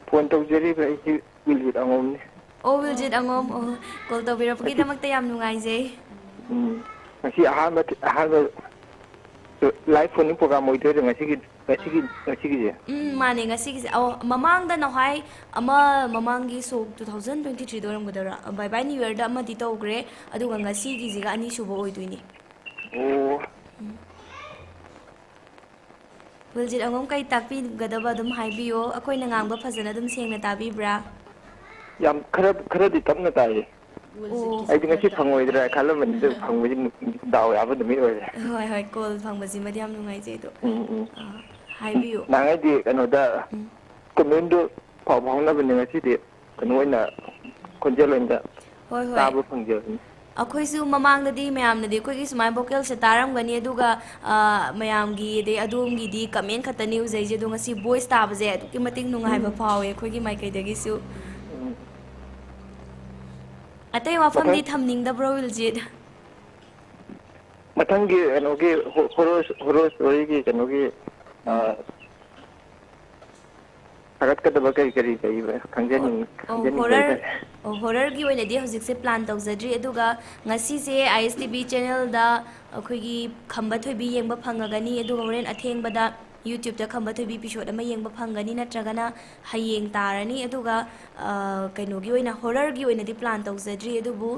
ꯐꯣꯟ ꯇꯧꯖꯔꯤꯕ ꯑꯩꯁꯤ ꯋꯤꯜꯖꯤꯠ ꯑꯉꯣꯝꯅꯤ꯫ ꯑꯣ, ꯋꯤꯜꯖꯤꯠ ꯑꯉꯣꯝ, ꯑꯣ, ꯀꯣꯜ ꯉꯁꯤ, ꯇꯧꯕꯤꯔꯛꯄꯒꯤꯗꯃꯛꯇ ꯌꯥꯝ ꯅꯨꯡꯉꯥꯏꯖꯩ꯫ ꯎꯝ, ꯉꯁꯤ ꯑꯍꯥꯟꯕ, ꯑꯍꯥꯟꯕ Live phone-in program ꯑꯣꯏꯗꯣꯏꯔꯣ ꯉꯁꯤꯒꯤ, ꯉꯁꯤꯒꯤ, ꯉꯁꯤꯒꯤꯁꯦ? ꯎꯝ, ꯃꯥꯅꯦ, ꯉꯁꯤꯒꯤꯁꯦ꯫ ꯑꯧ, ꯃꯃꯥꯡꯗ ꯅꯍꯥꯏ ꯑꯃ, ꯃꯃꯥꯡꯒꯤ ꯁꯣꯛ two thousand twenty three-ꯗ ꯑꯣꯏꯔꯝꯒꯗꯧꯔꯥ, Bye Bye New Year-ꯗ ꯑꯃꯗꯤ ꯇꯧꯈ꯭ꯔꯦ, ꯑꯗꯨꯒ ꯉꯁꯤꯒꯤꯁꯤꯒ ꯑꯅꯤꯁꯨꯕ ꯑꯣꯏꯗꯣꯏꯅꯤ꯫ ꯑꯣ꯫ ꯋꯤꯜꯖꯤꯠ, ꯑꯉꯣꯝ ꯀꯩ ꯇꯥꯛꯄꯤꯒꯗꯕ ꯑꯗꯨꯝ ꯍꯥꯏꯕꯤꯌꯣ, ꯑꯩꯈꯣꯏꯅ ꯉꯥꯡꯕ ꯐꯖꯅ ꯑꯗꯨꯝ ꯁꯦꯡꯅ ꯇꯥꯕꯤꯕ꯭ꯔꯥ? ꯌꯥꯝ ꯈꯔ, ꯈꯔꯗꯤ ꯇꯞꯅ ꯇꯥꯏꯌꯦ꯫ ꯑꯣ꯫ ꯑꯩꯗꯤ ꯉꯁꯤ ꯐꯪꯉꯣꯏꯗ꯭ꯔꯥ ꯈꯜꯂꯝꯕꯅꯤ, ꯑꯗꯨ ꯐꯪꯕꯗꯤ ꯗꯥꯎ ꯌꯥꯕ ꯅꯨꯃꯤꯠ ꯑꯣꯏꯔꯦ꯫ ꯍꯣꯏ, ꯍꯣꯏ, ꯀꯣꯜ ꯐꯪꯕꯁꯤꯃꯗꯤ ꯌꯥꯝ ꯅꯨꯡꯉꯥꯏꯖꯩ ꯑꯗꯣ꯫ ꯎꯝ, ꯎꯝ꯫ ꯑꯥ, ꯍꯥꯏꯕꯤꯌꯨ꯫ ꯅꯍꯥꯟꯉꯩꯗꯤ ꯀꯩꯅꯣꯗ ꯎꯝ꯫ comment-ꯗꯨ ꯄꯥꯎ ꯐꯥꯎꯅꯕꯅꯦ, ꯉꯁꯤꯗꯤ ꯀꯩꯅꯣ ꯑꯣꯏꯅ, ꯈꯣꯟꯖꯦꯜ ꯑꯣꯏꯅ ꯍꯣꯏ, ꯍꯣꯏ꯫ ꯇꯥꯕ ꯐꯪꯖꯕꯅꯤ꯫ ꯑꯩꯈꯣꯏꯁꯨ ꯃꯃꯥꯡꯗꯗꯤ ꯃꯌꯥꯝꯅꯗꯤ ꯑꯩꯈꯣꯏꯒꯤ ꯁꯨꯃꯥꯏꯅ vocal-ꯁꯦ ꯇꯥꯔꯝꯒꯅꯤ, ꯑꯗꯨꯒ, ꯑ, ꯃꯌꯥꯝꯒꯤ ꯑꯗꯩ ꯑꯗꯣꯝꯒꯤꯗꯤ comment ꯈꯛꯇꯅꯤ ꯎꯖꯩꯁꯦ, ꯑꯗꯣ ꯉꯁꯤ voice ꯇꯥꯕꯁꯦ ꯑꯗꯨꯛꯀꯤ ꯃꯇꯤꯛ ꯅꯨꯡꯉꯥꯏꯕ ꯐꯥꯎꯋꯦ ꯑꯩꯈꯣꯏꯒꯤ ꯃꯥꯏꯀꯩꯗꯒꯤꯁꯨ꯫ ꯎꯝ꯫ ꯑꯇꯩ ꯋꯥꯐꯝꯗꯤ ꯃꯊꯪ ꯊꯝꯅꯤꯡꯗꯕ꯭ꯔꯣ, ꯋꯤꯜꯖꯤꯠ? ꯃꯊꯪꯒꯤ ꯀꯩꯅꯣꯒꯤ ꯍꯣ-, horror, horror story-ꯒꯤ ꯀꯩꯅꯣꯒꯤ, ꯑ, ꯊꯥꯒꯠꯀꯗꯕ ꯀꯔꯤ ꯀꯔꯤ ꯂꯩꯕ ꯈꯪꯖꯅꯤꯡ-, ꯑꯣ, ꯈꯪꯖꯅꯤꯡꯕ horror, ꯍꯥꯏꯇꯥꯔꯦ꯫ ꯑꯣ, horror-ꯒꯤ ꯑꯣꯏꯅꯗꯤ ꯍꯧꯖꯤꯛꯁꯦ plan ꯇꯧꯖꯗ꯭ꯔꯤ, ꯑꯗꯨꯒ ꯉꯁꯤꯁꯦ I S T V channel-ꯗ ꯑꯩꯈꯣꯏꯒꯤ ꯈꯝꯕ ꯊꯣꯏꯕꯤ ꯌꯦꯡꯕ ꯐꯪꯉꯒꯅꯤ, ꯑꯗꯨꯒ ꯍꯣꯔꯦꯟ ꯑꯊꯦꯡꯕꯗ YouTube-ꯇ ꯈꯝꯕ ꯊꯣꯏꯕꯤ episode ꯑꯃ ꯌꯦꯡꯕ ꯐꯪꯒꯅꯤ, ꯅꯠꯇ꯭ꯔꯒꯅ ꯍꯌꯦꯡ ꯇꯥꯔꯅꯤ꯫ ꯑꯗꯨꯒ, ꯑ, ꯀꯩꯅꯣꯒꯤ ꯑꯣꯏꯅ, horror-ꯒꯤ ꯑꯣꯏꯅꯗꯤ plan ꯇꯧꯖꯗ꯭ꯔꯤ, ꯑꯗꯨꯕꯨ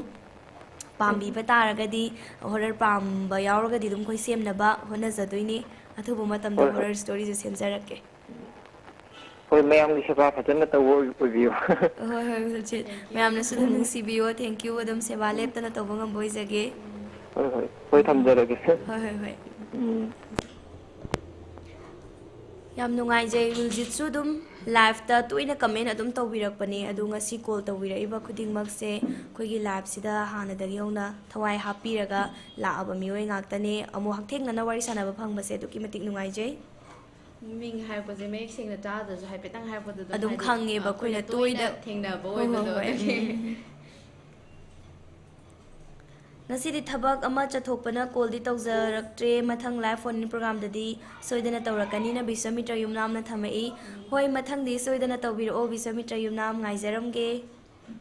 ꯄꯥꯝꯕꯤꯕ ꯇꯥꯔꯒꯗꯤ, horror ꯄꯥꯝꯕ ꯌꯥꯎꯔꯒꯗꯤ ꯑꯗꯨꯝ ꯑꯩꯈꯣꯏ ꯁꯦꯝꯅꯕ ꯍꯣꯠꯅꯖꯗꯣꯏꯅꯤ꯫ ꯑꯊꯨꯕ ꯃꯇꯝꯗ ꯍꯣꯏ, ꯍꯣꯏ꯫ Horror story-ꯁꯦ ꯁꯦꯝꯖꯔꯛꯀꯦ꯫ ꯍꯣꯏ, ꯃꯌꯥꯝꯒꯤ ꯁꯦꯕꯥ ꯐꯖꯅ ꯇꯧꯕ ꯑꯣꯏ-, ꯑꯣꯏꯕꯤꯌꯨ꯫ ꯍꯣꯏ, ꯍꯣꯏ, ꯋꯤꯜꯖꯤꯠ꯫ ꯃꯌꯥꯝꯅꯁꯨ ꯑꯗꯨꯝ ꯅꯨꯡꯁꯤꯕꯤꯌꯣ꯫ Thank you꯫ ꯑꯗꯨꯝ ꯁꯦꯕꯥ ꯂꯦꯞꯇꯅ ꯇꯧꯕ ꯉꯝꯕ ꯑꯣꯏꯖꯒꯦ꯫ ꯍꯣꯏ, ꯍꯣꯏ꯫ ꯍꯣꯏ, ꯊꯝꯖꯔꯒꯦ꯫ ꯍꯣꯏ, ꯍꯣꯏ, ꯍꯣꯏ꯫ ꯎꯝ꯫ ꯌꯥꯝ ꯅꯨꯡꯉꯥꯏꯖꯩ꯫ ꯋꯤꯜꯖꯤꯠꯁꯨ ꯑꯗꯨꯝ live-ꯇ ꯇꯣꯏꯅ comment ꯑꯗꯨꯝ ꯇꯧꯕꯤꯔꯛꯄꯅꯦ, ꯑꯗꯣ ꯉꯁꯤ call ꯇꯧꯕꯤꯔꯛꯏꯕ ꯈꯨꯗꯤꯡꯃꯛꯁꯦ ꯑꯩꯈꯣꯏꯒꯤ live-ꯁꯤꯗ ꯍꯥꯟꯅꯗꯒꯤ ꯍꯧꯅ ꯊꯋꯥꯏ ꯍꯥꯞꯄꯤꯔꯒ ꯂꯥꯛꯑꯕ ꯃꯤꯑꯣꯏ ꯉꯥꯛꯇꯅꯦ꯫ ꯑꯃꯨꯛ ꯍꯛꯊꯦꯡꯅꯅ ꯋꯥꯔꯤ ꯁꯥꯟꯅꯕ ꯐꯪꯕꯁꯦ ꯑꯗꯨꯛꯀꯤ ꯃꯇꯤꯛ ꯅꯨꯡꯉꯥꯏꯖꯩ꯫ ꯃꯤꯡ ꯍꯥꯏꯔꯛꯄꯁꯦ ꯃꯌꯦꯛ ꯁꯦꯡꯅ ꯇꯥꯗ꯭ꯔꯁꯨ ꯍꯥꯏꯐꯦꯠꯇꯪ ꯍꯥꯏꯔꯛꯄꯗ ꯑꯗꯨꯝ ꯑꯗꯨꯝ ꯍꯥꯏꯗꯤ, ꯈꯪꯉꯦꯕ ꯑ, ꯑꯩꯈꯣꯏꯅ ꯑꯩꯈꯣꯏꯅ ꯇꯣꯏꯅ ꯇꯣꯏꯅ ꯊꯦꯡꯅꯕ ꯍꯣꯏ, ꯍꯣꯏ, ꯑꯣꯏꯕꯗꯣ ꯍꯣꯏ꯫ ꯑꯗꯨꯒꯤ꯫ ꯎꯝ, ꯎꯝ, ꯎꯝ꯫ ꯉꯁꯤꯗꯤ ꯊꯕꯛ ꯑꯃ ꯆꯠꯊꯣꯛꯄꯅ call-ꯗꯤ ꯇꯧꯖꯔꯛꯇ꯭ꯔꯦ꯫ ꯃꯊꯪ live phone-in program-ꯗꯗꯤ ꯁꯣꯏꯗꯅ ꯇꯧꯔꯛꯀꯅꯤꯅ ꯕꯤꯁ꯭ꯋꯥꯃꯤꯇ꯭ꯔ ꯌꯨꯝꯅꯥꯝꯅ ꯊꯝꯃꯛꯏ꯫ ꯍꯣꯏ, ꯃꯊꯪꯗꯤ ꯁꯣꯏꯗꯅ ꯇꯧꯕꯤꯔꯛꯑꯣ ꯕꯤꯁ꯭ꯋꯥꯃꯤꯇ꯭ꯔ ꯌꯨꯝꯅꯥꯝ, ꯉꯥꯏꯖꯔꯝꯒꯦ꯫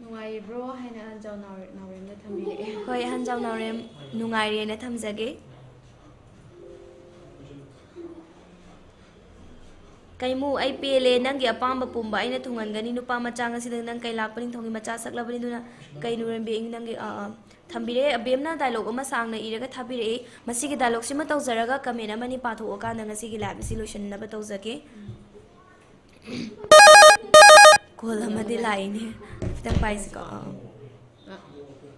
ꯅꯨꯡꯉꯥꯏꯔꯤꯕ꯭ꯔꯣ ꯍꯥꯏꯅ ꯑꯍꯟꯖꯥꯎ ꯅꯥꯎꯔꯦꯝ-, ꯅꯥꯎꯔꯦꯝꯅ ꯊꯝꯕꯤꯔꯛꯑꯦ꯫ ꯍꯣꯏ, ꯑꯍꯟꯖꯥꯎ ꯅꯥꯎꯔꯦꯝ, ꯅꯨꯡꯉꯥꯏꯔꯤꯅ ꯊꯝꯖꯒꯦ꯫ ꯀꯩꯃꯨ, ꯑꯩ ꯄꯦꯜꯂꯦ, ꯅꯪꯒꯤ ꯑꯄꯥꯝꯕ ꯄꯨꯝꯕ ꯑꯩꯅ ꯊꯨꯡꯍꯟꯒꯅꯤ꯫ ꯅꯨꯄꯥ ꯃꯆꯥ, ꯉꯁꯤꯗ ꯅꯪ ꯀꯩ ꯂꯥꯛꯄ ꯅꯤꯡꯊꯧꯒꯤ ꯃꯆꯥ ꯁꯛꯂꯕꯅꯤ꯫ ꯑꯗꯨꯅ ꯀꯩꯅꯨꯔꯦꯝꯕꯤ, ꯑꯩ ꯅꯪꯒꯤ, ꯑꯥ, ꯑꯥ, ꯊꯝꯕꯤꯔꯦ꯫ ꯑꯕꯦꯝꯅ ꯗꯥꯏꯂꯣꯛ ꯑꯃ ꯁꯥꯡꯅ ꯏꯔꯒ ꯊꯥꯕꯤꯔꯛꯏ꯫ ꯃꯁꯤꯒꯤ ꯗꯥꯏꯂꯣꯛꯁꯤꯃ ꯇꯧꯖꯔꯒ ꯀꯃꯦꯟ ꯑꯃꯅꯤ ꯄꯥꯊꯣꯛꯑꯀꯥꯟꯗ ꯉꯁꯤꯒꯤ ꯂꯥꯏꯞ ꯑꯁꯤ ꯂꯣꯏꯁꯤꯟꯅꯕ ꯇꯧꯖꯒꯦ꯫ ꯀꯣꯜ ꯑꯃꯗꯤ ꯂꯥꯛꯏꯅꯦ꯫ ꯈꯤꯇꯪ ꯄꯥꯏꯁꯤꯀꯣ꯫ ꯑꯥ꯫ ꯑ,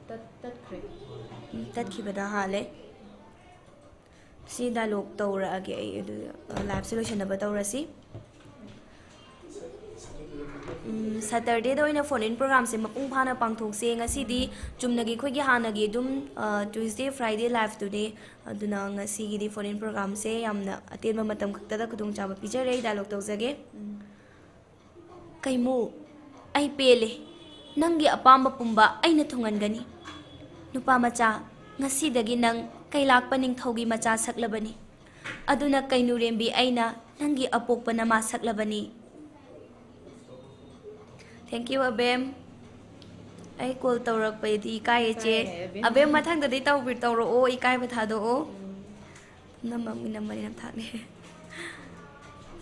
ꯇꯠ-, ꯇꯠꯈ꯭ꯔꯦ꯫ ꯎꯝ, ꯇꯠꯈꯤꯕꯗ ꯍꯥꯜꯂꯦ꯫ ꯁꯤ ꯗꯥꯏꯂꯣꯛ ꯇꯧꯔꯛꯑꯒꯦ ꯑꯩ, ꯑꯗꯨ, ꯑ, ꯂꯥꯏꯞꯁꯦ ꯂꯣꯏꯁꯤꯟꯅꯕ ꯇꯧꯔꯁꯤ꯫ ꯎꯝ, ꯁꯇꯔꯗꯦꯗ ꯑꯣꯏꯅ ꯐꯣꯟ ꯏꯟ ꯄ꯭ꯔꯣꯒ꯭ꯔꯥꯝꯁꯦ ꯃꯄꯨꯡ ꯐꯥꯅ ꯄꯥꯡꯊꯣꯛꯁꯦ꯫ ꯉꯁꯤꯗꯤ ꯆꯨꯝꯅꯒꯤ ꯑꯩꯈꯣꯏꯒꯤ ꯍꯥꯟꯅꯒꯤ ꯑꯗꯨꯝ, ꯑ, ꯇ꯭ꯌꯨꯁꯗꯦ, ꯐ꯭ꯔꯥꯏꯗꯦ ꯂꯥꯏꯐꯇꯨꯅꯦ꯫ ꯑꯗꯨꯅ ꯉꯁꯤꯒꯤꯗꯤ ꯐꯣꯟ ꯏꯟ ꯄ꯭ꯔꯣꯒ꯭ꯔꯥꯝꯁꯦ ꯌꯥꯝꯅ ꯑꯇꯦꯟꯕ ꯃꯇꯝ ꯈꯛꯇꯗ ꯈꯨꯗꯣꯡꯆꯥꯕ ꯄꯤꯖꯔꯦ꯫ ꯑꯩ ꯗꯥꯏꯂꯣꯛ ꯇꯧꯖꯒꯦ꯫ ꯎꯝ꯫ ꯀꯩꯃꯨ, ꯑꯩ ꯄꯦꯜꯂꯦ꯫ ꯅꯪꯒꯤ ꯑꯄꯥꯝꯕ ꯄꯨꯝꯕ ꯑꯩꯅ ꯊꯨꯡꯍꯟꯒꯅꯤ꯫ ꯅꯨꯄꯥ ꯃꯆꯥ, ꯉꯁꯤꯗꯒꯤ ꯅꯪ ꯀꯩꯂꯥꯛꯄ ꯅꯤꯡꯊꯧꯒꯤ ꯃꯆꯥ ꯁꯛꯂꯕꯅꯤ꯫ ꯑꯗꯨꯅ ꯀꯩꯅꯨꯔꯦꯝꯕꯤ, ꯑꯩꯅ ꯅꯪꯒꯤ ꯑꯄꯣꯛꯄ ꯅꯃꯥ ꯁꯛꯂꯕꯅꯤ꯫ Thank you, ꯑꯕꯦꯝ꯫ ꯑꯩ ꯀꯣꯜ ꯇꯧꯔꯛꯄꯗꯤ ꯏꯀꯥꯏꯌꯦ, ꯆꯦ꯫ ꯏꯀꯥꯏꯌꯦ, ꯑꯕꯦꯝ꯫ ꯑꯕꯦꯝ, ꯃꯊꯪꯗꯗꯤ ꯇꯧꯕꯤ-, ꯇꯧꯔꯛꯑꯣ, ꯏꯀꯥꯏꯕ ꯊꯥꯗꯣꯛꯑꯣ꯫ ꯎꯝ꯫ ꯅꯝꯕꯝꯒꯤ ꯅꯝꯕꯔ ꯌꯥꯝ ꯊꯥꯛꯂꯦ꯫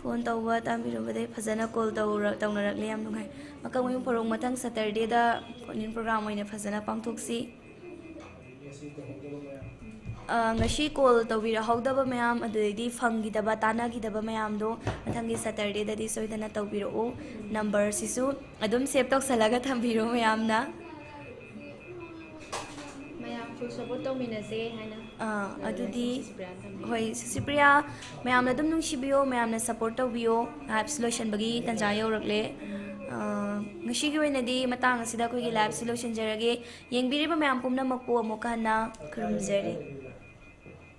ꯐꯣꯟ ꯇꯧꯕ ꯇꯥꯕꯤꯔꯨꯕꯗꯩ ꯐꯖꯅ ꯀꯣꯜ ꯇꯧꯔ-, ꯇꯧꯅꯔꯛꯂꯦ, ꯌꯥꯝ ꯅꯨꯡꯉꯥꯏ꯫ ꯃꯀꯛ ꯃꯌꯨꯝ ꯐꯣꯔꯣꯡ ꯃꯊꯪ ꯁꯇꯔꯗꯦꯗ ꯐꯣꯟ ꯏꯟ ꯄ꯭ꯔꯣꯒ꯭ꯔꯥꯝ ꯑꯣꯏꯅ ꯐꯖꯅ ꯄꯥꯡꯊꯣꯛꯁꯤ꯫ ꯑ, ꯉꯁꯤ ꯀꯣꯜ ꯇꯧꯕꯤꯔꯛꯍꯧꯗꯕ ꯃꯌꯥꯝ, ꯑꯗꯨꯗꯩꯗꯤ ꯐꯪꯈꯤꯗꯕ, ꯇꯥꯟꯅꯈꯤꯗꯕ ꯃꯌꯥꯝꯗꯣ ꯃꯊꯪꯒꯤ ꯁꯇꯔꯗꯦꯗꯗꯤ ꯁꯣꯏꯗꯅ ꯇꯧꯕꯤꯔꯛꯎ꯫ ꯅꯝꯕꯔꯁꯤꯁꯨ ꯑꯗꯨꯝ ꯁꯦꯚ ꯇꯧꯁꯜꯂꯒ ꯊꯝꯕꯤꯔꯣ ꯃꯌꯥꯝꯅ꯫ ꯃꯌꯥꯝ ꯐꯨꯜ ꯁꯞꯄꯣꯔꯠ ꯇꯧꯃꯤꯟꯅꯁꯦ ꯍꯥꯏꯅ꯫ ꯑꯥ, ꯑꯗꯨꯗꯤ ꯁꯤꯁꯤꯄ꯭ꯔꯤꯌꯥꯅ ꯊꯝꯕꯤꯔꯣ꯫ ꯍꯣꯏ, ꯁꯤꯁꯤꯄ꯭ꯔꯤꯌꯥ, ꯃꯌꯥꯝꯅ ꯑꯗꯨꯝ ꯅꯨꯡꯁꯤꯕꯤꯌꯣ, ꯃꯌꯥꯝꯅ ꯁꯞꯄꯣꯔꯠ ꯇꯧꯕꯤꯌꯣ꯫ ꯂꯥꯏꯞꯁ ꯂꯣꯏꯁꯤꯟꯕꯒꯤ ꯇꯥꯟꯖꯥ ꯌꯧꯔꯛꯂꯦ꯫ ꯑꯥ, ꯉꯁꯤꯒꯤ ꯑꯣꯏꯅꯗꯤ ꯃꯇꯥꯡ ꯑꯁꯤꯗ ꯑꯩꯈꯣꯏꯒꯤ ꯂꯥꯏꯞꯁꯤ ꯂꯣꯏꯁꯤꯟꯖꯔꯒꯦ꯫ ꯌꯦꯡꯕꯤꯔꯤꯕ ꯃꯌꯥꯝ ꯄꯨꯝꯅꯃꯛꯄꯨ ꯑꯃꯨꯛꯀ ꯍꯟꯅ ꯈꯨꯔꯨꯝꯖꯔꯤ꯫